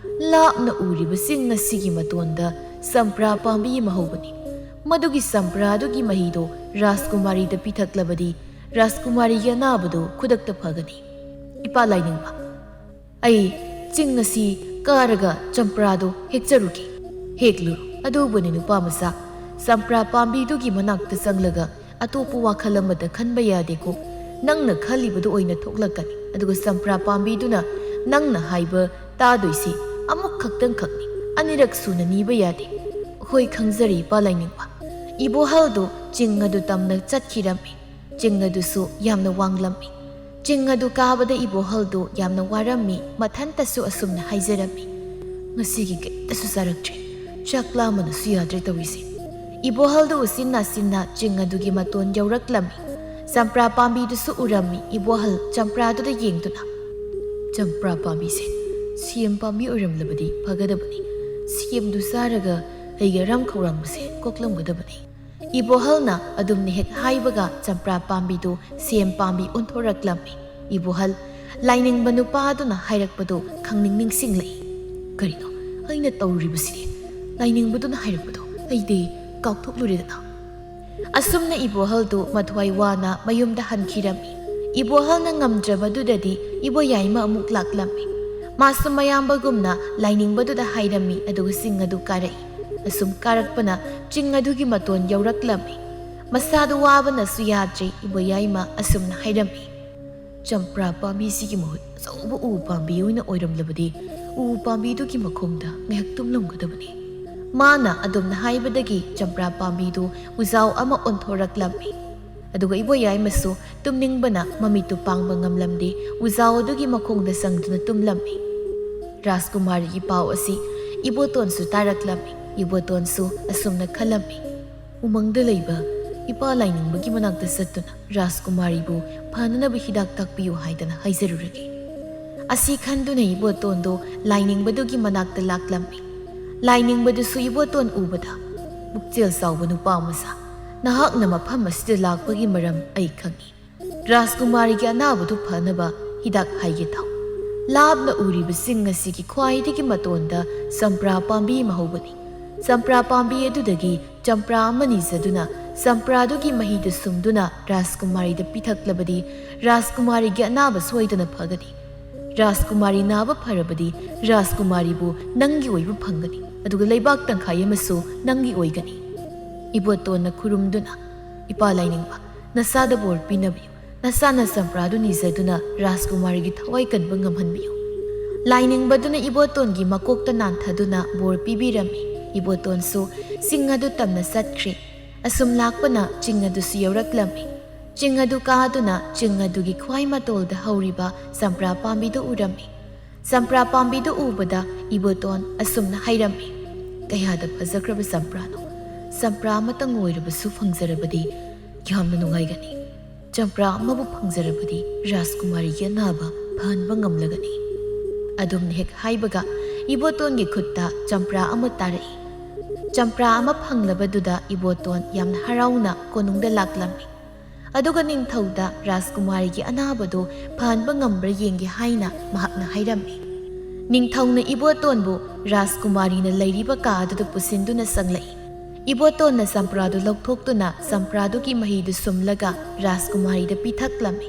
ꯂꯥꯞꯅ ꯎꯔꯤꯕ ꯆꯤꯡ ꯑꯁꯤꯒꯤ ꯃꯇꯣꯟꯗ ꯆꯝꯄ꯭ꯔꯥ ꯄꯥꯝꯕꯤ ꯑꯃ ꯍꯧꯕꯅꯤ꯫ ꯃꯗꯨꯒꯤ ꯆꯝꯄ꯭ꯔꯥ ꯑꯗꯨꯒꯤ ꯃꯍꯤꯗꯨ ꯔꯥꯖꯀꯨꯃꯥꯔꯤꯗ ꯄꯤꯊꯛꯂꯕꯗꯤ ꯔꯥꯖꯀꯨꯃꯥꯔꯤꯒꯤ ꯑꯅꯥꯕꯗꯨ ꯈꯨꯗꯛꯇ ꯐꯒꯅꯤ꯫ ꯏꯄꯥ ꯂꯥꯏꯅꯤꯡꯕ, ꯑꯩ ꯆꯤꯡ ꯑꯁꯤ ꯀꯥꯔꯒ ꯆꯝꯄ꯭ꯔꯥꯗꯨ ꯍꯦꯛꯆꯔꯨꯒꯦ"꯫ "ꯍꯦꯛꯂꯨ꯫ ꯑꯗꯨꯕꯨꯅꯤ ꯅꯨꯄꯥ ꯃꯆꯥ, ꯆꯝꯄ꯭ꯔꯥ ꯄꯥꯝꯕꯤꯗꯨꯒꯤ ꯃꯅꯥꯛꯇ ꯆꯪꯂꯒ ꯑꯇꯣꯞꯄ ꯋꯥꯈꯜ ꯑꯃꯗ ꯈꯟꯕ ꯌꯥꯗꯦꯀꯣ꯫ ꯅꯪꯅ ꯈꯜꯂꯤꯕꯗꯨ ꯑꯣꯏꯅ ꯊꯣꯛꯂꯛꯀꯅꯤ꯫ ꯑꯗꯨꯒ ꯆꯝꯄ꯭ꯔꯥ ꯄꯥꯝꯕꯤꯗꯨꯅ ꯅꯪꯅ ꯍꯥꯏꯕ ꯇꯥꯗꯣꯏꯁꯤ ꯑꯃꯨꯛ ꯈꯛꯇꯪꯈꯛꯅꯤ, ꯑꯅꯤꯔꯛ ꯁꯨꯅ ꯅꯤꯕ ꯌꯥꯗꯦ"꯫ "ꯍꯣꯏ, ꯈꯪꯖꯔꯦ ꯏꯄꯥ ꯂꯥꯏꯅꯤꯡꯕ"꯫ ꯏꯕꯣꯍꯜꯗꯨ ꯆꯤꯡ ꯑꯗꯨ ꯇꯝꯅ ꯆꯠꯈꯤꯔꯝꯃꯤ꯫ ꯆꯤꯡ ꯑꯗꯨꯁꯨ ꯌꯥꯝꯅ ꯋꯥꯡꯂꯝꯃꯤ꯫ ꯆꯤꯡ ꯑꯗꯨ ꯀꯥꯕꯗ ꯏꯕꯣꯍꯜꯗꯨ ꯌꯥꯝꯅ ꯋꯥꯔꯝꯃꯤ꯫ ꯃꯊꯟꯇꯁꯨ ꯑꯁꯨꯝꯅ ꯍꯥꯏꯖꯔꯝꯃꯤ, "ꯉꯁꯤꯒꯤ ꯀꯩꯝꯇꯁꯨ ꯆꯥꯔꯛꯇ꯭ꯔꯦ, ꯆꯥꯛ ꯂꯥꯝꯕꯅꯁꯨ ꯌꯥꯗ꯭ꯔꯦ ꯇꯧꯔꯤꯁꯦ"꯫ ꯏꯕꯣꯍꯜꯗꯨ ꯎꯆꯤꯟ ꯅꯥꯆꯤꯟꯅ ꯆꯤꯡ ꯑꯗꯨꯒꯤ ꯃꯇꯣꯟ ꯌꯧꯔꯛꯂꯝꯃꯤ꯫ ꯆꯝꯄ꯭ꯔꯥ ꯄꯥꯝꯕꯤꯗꯨꯁꯨ ꯎꯔꯝꯃꯤ ꯏꯕꯣꯍꯜ ꯆꯝꯄ꯭ꯔꯥꯗꯨꯗ ꯌꯦꯡꯗꯨꯅ꯫ "ꯆꯝꯄ꯭ꯔꯥ ꯄꯥꯝꯕꯤꯁꯦ ꯁꯦꯝ ꯄꯥꯝꯕꯤ ꯑꯣꯏꯔꯝꯂꯕꯗꯤ ꯐꯒꯗꯕꯅꯤ꯫ ꯁꯦꯝꯗꯨ ꯆꯥꯔꯒ ꯑꯩꯒꯤ ꯑꯔꯥꯝ ꯈꯧꯔꯥꯡꯕꯁꯦ ꯀꯣꯛꯂꯝꯒꯗꯕꯅꯤ"꯫ ꯏꯕꯣꯍꯜꯅ ꯑꯗꯨꯝꯅ ꯍꯦꯛ ꯍꯥꯏꯕꯒ ꯆꯝꯄ꯭ꯔꯥ ꯄꯥꯝꯕꯤꯗꯨ ꯁꯦꯝ ꯄꯥꯝꯕꯤ ꯑꯣꯟꯊꯣꯔꯛꯂꯝꯃꯤ꯫ ꯏꯕꯣꯍꯜ, ꯂꯥꯏꯅꯤꯡꯕ ꯅꯨꯄꯥ ꯑꯗꯨꯅ ꯍꯥꯏꯔꯛꯄꯗꯨ ꯈꯪꯅꯤꯡ ꯅꯤꯡꯁꯤꯡꯂꯛꯏ꯫ "ꯀꯔꯤꯅꯣ ꯑꯩꯅ ꯇꯧꯔꯤꯕꯁꯤꯗꯤ? ꯂꯥꯏꯅꯤꯡꯕꯗꯨꯅ ꯍꯥꯏꯔꯛꯄꯗꯣ ꯑꯩꯗꯤ ꯀꯥꯎꯊꯣꯛꯂꯨꯔꯦꯗꯅ"꯫ ꯑꯁꯨꯝꯅ ꯏꯕꯣꯍꯜꯗꯨ ꯃꯊ꯭ꯋꯥꯏ ꯋꯥꯅ ꯃꯌꯨꯝꯗ ꯍꯟꯈꯤꯔꯝꯃꯤ꯫ ꯏꯕꯣꯍꯜꯅ ꯉꯝꯗ꯭ꯔꯕꯗꯨꯗꯗꯤ ꯏꯕꯣꯌꯥꯏꯃ ꯑꯃꯨꯛ ꯂꯥꯛꯂꯝꯃꯤ꯫ ꯃꯥꯁꯨ ꯃꯌꯥꯝꯕꯒꯨꯝꯅ ꯂꯥꯏꯅꯤꯡꯕꯗꯨꯗ ꯍꯥꯏꯔꯝꯃꯤ, ꯑꯗꯨꯒ ꯆꯤꯡ ꯑꯗꯨ ꯀꯥꯔꯛꯏ꯫ ꯑꯁꯨꯝ ꯀꯥꯔꯛꯄꯅ ꯆꯤꯡ ꯑꯗꯨꯒꯤ ꯃꯇꯣꯟ ꯌꯧꯔꯛꯂꯝꯃꯤ꯫ ꯃꯁꯥꯗꯨ ꯋꯥꯕꯅꯁꯨ ꯌꯥꯗ꯭ꯔꯦ, ꯏꯕꯣꯌꯥꯏꯃ ꯑꯁꯨꯝꯅ ꯍꯥꯏꯔꯝꯃꯤ, "ꯆꯝꯄ꯭ꯔꯥ ꯄꯥꯝꯕꯤꯁꯤꯒꯤ ꯃꯍꯨꯠ ꯑꯆꯧꯕ ꯎ ꯄꯥꯝꯕꯤ ꯑꯣꯏꯅ ꯑꯣꯏꯔꯝꯂꯕꯗꯤ ꯎ ꯄꯥꯝꯕꯤꯗꯨꯒꯤ ꯃꯈꯣꯡꯗ ꯉꯥꯏꯍꯥꯛ ꯇꯨꯝꯂꯝꯒꯗꯕꯅꯤ"꯫ ꯃꯥꯅ ꯑꯗꯨꯝꯅ ꯍꯥꯏꯕꯗꯒꯤ ꯆꯝꯄ꯭ꯔꯥ ꯄꯥꯝꯕꯤꯗꯨ ꯎꯖꯥꯎ ꯑꯃ ꯑꯣꯟꯊꯣꯔꯛꯂꯝꯃꯤ꯫ ꯑꯗꯨꯒ ꯏꯕꯣꯌꯥꯏꯃꯁꯨ ꯇꯨꯝꯅꯤꯡꯕꯅ ꯃꯃꯤꯠꯇꯨ ꯄꯥꯡꯕ ꯉꯝꯂꯝꯗꯦ, ꯎꯖꯥꯎ ꯑꯗꯨꯒꯤ ꯃꯈꯣꯡꯗ ꯆꯪꯗꯨꯅ ꯇꯨꯝꯂꯝꯃꯤ꯫ ꯔꯥꯖꯀꯨꯃꯥꯔꯤꯒꯤ ꯄꯥꯎ ꯑꯁꯤ ꯏꯕꯣꯇꯣꯟꯁꯨ ꯇꯥꯔꯛꯂꯝꯃꯤ꯫ ꯏꯕꯣꯇꯣꯟꯁꯨ ꯑꯁꯨꯝꯅ ꯈꯜꯂꯝꯃꯤ, "ꯎꯃꯪꯗ ꯂꯩꯕ ꯏꯄꯥ ꯂꯥꯏꯅꯤꯡꯕꯒꯤ ꯃꯅꯥꯛꯇ ꯆꯠꯇꯨꯅ ꯔꯥꯖꯀꯨꯃꯥꯔꯤꯕꯨ ꯐꯅꯅꯕ ꯍꯤꯗꯥꯛ ꯇꯥꯛꯄꯤꯌꯨ ꯍꯥꯏꯗꯅ ꯍꯥꯏꯖꯔꯨꯔꯒꯦ"꯫ ꯑꯁꯤ ꯈꯟꯗꯨꯅ ꯏꯕꯣꯇꯣꯟꯗꯣ ꯂꯥꯏꯅꯤꯡꯕꯗꯨꯒꯤ ꯃꯅꯥꯛꯇ ꯂꯥꯛꯂꯝꯃꯤ꯫ ꯂꯥꯏꯅꯤꯡꯕꯗꯨꯁꯨ ꯏꯕꯣꯇꯣꯟ ꯎꯕꯗ, "ꯄꯨꯛꯆꯦꯜ ꯆꯥꯎꯕ ꯅꯨꯄꯥ ꯃꯆꯥ, ꯅꯍꯥꯛꯅ ꯃꯐꯝ ꯑꯁꯤꯗ ꯂꯥꯛꯄꯒꯤ ꯃꯔꯝ ꯑꯩ ꯈꯪꯏ꯫ ꯔꯥꯖꯀꯨꯃꯥꯔꯤꯒꯤ ꯑꯅꯥꯕꯗꯨ ꯐꯅꯕ ꯍꯤꯗꯥꯛ ꯍꯥꯏꯒꯦ ꯇꯥꯎ꯫ ꯂꯥꯞꯅ ꯎꯔꯤꯕ ꯆꯤꯡ ꯑꯁꯤꯒꯤ ꯈ꯭ꯋꯥꯏꯗꯒꯤ ꯃꯇꯣꯟꯗ ꯆꯝꯄ꯭ꯔꯥ ꯄꯥꯝꯕꯤ ꯑꯃ ꯍꯧꯕꯅꯤ꯫ ꯆꯝꯄ꯭ꯔꯥ ꯄꯥꯝꯕꯤ ꯑꯗꯨꯗꯒꯤ ꯆꯝꯄ꯭ꯔꯥ ꯑꯃ ꯅꯤꯖꯗꯨꯅ ꯆꯝꯄ꯭ꯔꯥꯗꯨꯒꯤ ꯃꯍꯤꯗꯨ ꯁꯨꯝꯗꯨꯅ ꯔꯥꯖꯀꯨꯃꯥꯔꯤꯗ ꯄꯤꯊꯛꯂꯕꯗꯤ ꯔꯥꯖꯀꯨꯃꯥꯔꯤꯒꯤ ꯑꯅꯥꯕ ꯁꯣꯏꯗꯅ ꯐꯒꯅꯤ꯫ ꯔꯥꯖꯀꯨꯃꯥꯔꯤ ꯅꯥꯕ ꯐꯔꯕꯗꯤ ꯔꯥꯖꯀꯨꯃꯥꯔꯤꯕꯨ ꯅꯪꯒꯤ ꯑꯣꯏꯕ ꯐꯪꯒꯅꯤ, ꯑꯗꯨꯒ ꯂꯩꯕꯥꯛ ꯇꯪꯈꯥꯏ ꯑꯃꯁꯨ ꯅꯪꯒꯤ ꯑꯣꯏꯒꯅꯤ"꯫ ꯏꯕꯣꯇꯣꯟꯅ ꯈꯨꯔꯨꯝꯗꯨꯅ, "ꯏꯄꯥ ꯂꯥꯏꯅꯤꯡꯕ, ꯅꯁꯥꯗ ꯕꯣꯔ ꯄꯤꯅꯕꯤꯌꯨ꯫ ꯅꯁꯥꯅ ꯆꯝꯄ꯭ꯔꯥꯗꯨ ꯅꯤꯖꯗꯨꯅ ꯔꯥꯖꯀꯨꯃꯥꯔꯤꯒꯤ ꯊꯋꯥꯏ ꯀꯟꯕ ꯉꯝꯍꯟꯕꯤꯌꯨ"꯫ ꯂꯥꯏꯅꯤꯡꯕꯗꯨꯅ ꯏꯕꯣꯇꯣꯟꯒꯤ ꯃꯀꯣꯛꯇ ꯅꯥꯟꯊꯗꯨꯅ ꯕꯣꯔ ꯄꯤꯕꯤꯔꯝꯃꯤ꯫ ꯏꯕꯣꯇꯣꯟꯁꯨ ꯆꯤꯡ ꯑꯗꯨ ꯇꯝꯅ ꯆꯠꯈ꯭ꯔꯦ꯫ ꯑꯁꯨꯝ ꯂꯥꯛꯄꯅ ꯆꯤꯡ ꯑꯗꯨꯁꯨ ꯌꯧꯔꯛꯂꯝꯃꯤ꯫ ꯆꯤꯡ ꯑꯗꯨ ꯀꯥꯗꯨꯅ ꯆꯤꯡ ꯑꯗꯨꯒꯤ ꯈ꯭ꯋꯥꯏ ꯃꯇꯣꯜꯗ ꯍꯧꯔꯤꯕ ꯆꯝꯄ꯭ꯔꯥ ꯄꯥꯝꯕꯤꯗꯨ ꯎꯔꯝꯃꯤ꯫ ꯆꯝꯄ꯭ꯔꯥ ꯄꯥꯝꯕꯤꯗꯨ ꯎꯕꯗ ꯏꯕꯣꯇꯣꯟ ꯑꯁꯨꯝꯅ ꯍꯥꯏꯔꯝꯃꯤ, "ꯀꯌꯥꯗ ꯐꯖꯈ꯭ꯔꯕ ꯆꯝꯄ꯭ꯔꯥꯅꯣ! ꯆꯝꯄ꯭ꯔꯥ ꯑꯃꯇꯪ ꯑꯣꯏꯔꯕꯁꯨ ꯐꯪꯖꯔꯕꯗꯤ ꯌꯥꯝꯅ ꯅꯨꯡꯉꯥꯏꯒꯅꯤ꯫ ꯆꯝꯄ꯭ꯔꯥ ꯑꯃꯕꯨ ꯐꯪꯖꯔꯕꯗꯤ ꯔꯥꯖꯀꯨꯃꯥꯔꯤꯒꯤ ꯑꯅꯥꯕ ꯐꯍꯟꯕ ꯉꯝꯂꯒꯅꯤ"꯫ ꯑꯗꯨꯝꯅ ꯍꯦꯛ ꯍꯥꯏꯕꯒ ꯏꯕꯣꯇꯣꯟꯒꯤ ꯈꯨꯠꯇ ꯆꯝꯄ꯭ꯔꯥ ꯑꯃ ꯇꯥꯔꯛꯏ꯫ ꯆꯝꯄ꯭ꯔꯥ ꯑꯃ ꯐꯪꯂꯕꯗꯨꯗ ꯏꯕꯣꯇꯣꯟ ꯌꯥꯝꯅ ꯍꯔꯥꯎꯅ ꯀꯣꯅꯨꯡꯗ ꯂꯥꯛꯂꯝꯃꯤ꯫ ꯑꯗꯨꯒ ꯅꯤꯡꯊꯧꯗ ꯔꯥꯖꯀꯨꯃꯥꯔꯤꯒꯤ ꯑꯅꯥꯕꯗꯨ ꯐꯍꯟꯕ ꯉꯝꯕ꯭ꯔꯥ ꯌꯦꯡꯒꯦ ꯍꯥꯏꯅ ꯃꯍꯥꯛꯅ ꯍꯥꯏꯔꯝꯃꯤ꯫ ꯅꯤꯡꯊꯧꯅ ꯏꯕꯣꯇꯣꯟꯕꯨ ꯔꯥꯖꯀꯨꯃꯥꯔꯤꯅ ꯂꯩꯔꯤꯕ ꯀꯥ ꯑꯗꯨꯗ ꯄꯨꯁꯤꯟꯗꯨꯅ ꯆꯪꯂꯛꯏ꯫ ꯏꯕꯣꯇꯣꯟꯅ ꯆꯝꯄ꯭ꯔꯥꯗꯨ ꯂꯧꯊꯣꯛꯇꯨꯅ ꯆꯝꯄ꯭ꯔꯥꯗꯨꯒꯤ ꯃꯍꯤꯗꯨ ꯁꯨꯝꯂꯒ ꯔꯥꯖꯀꯨꯃꯥꯔꯤꯗ ꯄꯤꯊꯛꯂꯝꯃꯤ꯫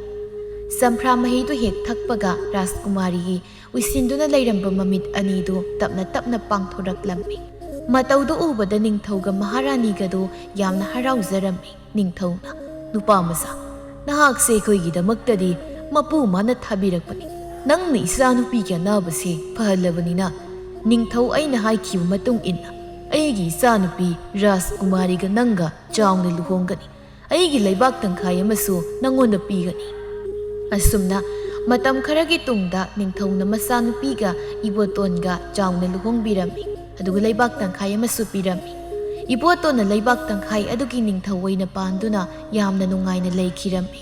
ꯆꯝꯄ꯭ꯔꯥ ꯃꯍꯤꯗꯨ ꯍꯦꯛ ꯊꯛꯄꯒ ꯔꯥꯖꯀꯨꯃꯥꯔꯤꯒꯤ ꯎꯏꯁꯤꯟꯗꯨꯅ ꯂꯩꯔꯝꯕ ꯃꯃꯤꯠ ꯑꯅꯤꯗꯨ ꯇꯞꯅ ꯇꯞꯅ ꯄꯥꯡꯊꯣꯔꯛꯂꯝꯃꯤ꯫ ꯃꯇꯧꯗꯨ ꯎꯕꯗ ꯅꯤꯡꯊꯧꯒ ꯃꯍꯥꯔꯥꯅꯤꯒꯗꯨ ꯌꯥꯝꯅ ꯍꯔꯥꯎꯖꯔꯝꯃꯤ꯫ ꯅꯤꯡꯊꯧꯅ, "ꯅꯨꯄꯥ ꯃꯆꯥ, ꯅꯍꯥꯛꯁꯦ ꯑꯩꯈꯣꯏꯒꯤꯗꯃꯛꯇꯗꯤ ꯃꯄꯨ ꯃꯥꯅ ꯊꯥꯕꯤꯔꯛꯄꯅꯤ꯫ ꯅꯪꯅ ꯏꯆꯥꯅꯨꯄꯤꯒꯤ ꯑꯅꯥꯕꯁꯤ ꯐꯍꯜꯂꯕꯅꯤꯅ, ꯅꯤꯡꯊꯧ ꯑꯩꯅ ꯍꯥꯏꯈꯤꯕ ꯃꯇꯨꯡ ꯏꯟꯅ ꯑꯩꯒꯤ ꯏꯆꯥꯅꯨꯄꯤ ꯔꯥꯖꯀꯨꯃꯥꯔꯤꯒ ꯅꯪꯒ ꯆꯥꯎꯅ ꯂꯨꯍꯣꯡꯒꯅꯤ꯫ ꯑꯩꯒꯤ ꯂꯩꯕꯥꯛ ꯇꯪꯈꯥꯏ ꯑꯃꯁꯨ ꯅꯪꯉꯣꯟꯗ ꯄꯤꯒꯅꯤ"꯫ ꯑꯁꯨꯝꯅ ꯃꯇꯝ ꯈꯔꯒꯤ ꯇꯨꯡꯗ ꯅꯤꯡꯊꯧꯅ ꯃꯆꯥꯅꯨꯄꯤꯒ ꯏꯕꯣꯇꯣꯟꯒ ꯆꯥꯎꯅ ꯂꯨꯍꯣꯡꯕꯤꯔꯝꯃꯤ, ꯑꯗꯨꯒ ꯂꯩꯕꯥꯛ ꯇꯪꯈꯥꯏ ꯑꯃꯁꯨ ꯄꯤꯔꯝꯃꯤ꯫ ꯏꯕꯣꯇꯣꯟꯅ ꯂꯩꯕꯥꯛ ꯇꯪꯈꯥꯏ ꯑꯗꯨꯒꯤ ꯅꯤꯡꯊꯧ ꯑꯣꯏꯅ ꯄꯥꯟꯗꯨꯅ ꯌꯥꯝꯅ ꯅꯨꯡꯉꯥꯏꯅ ꯂꯩꯈꯤꯔꯝꯃꯤ꯫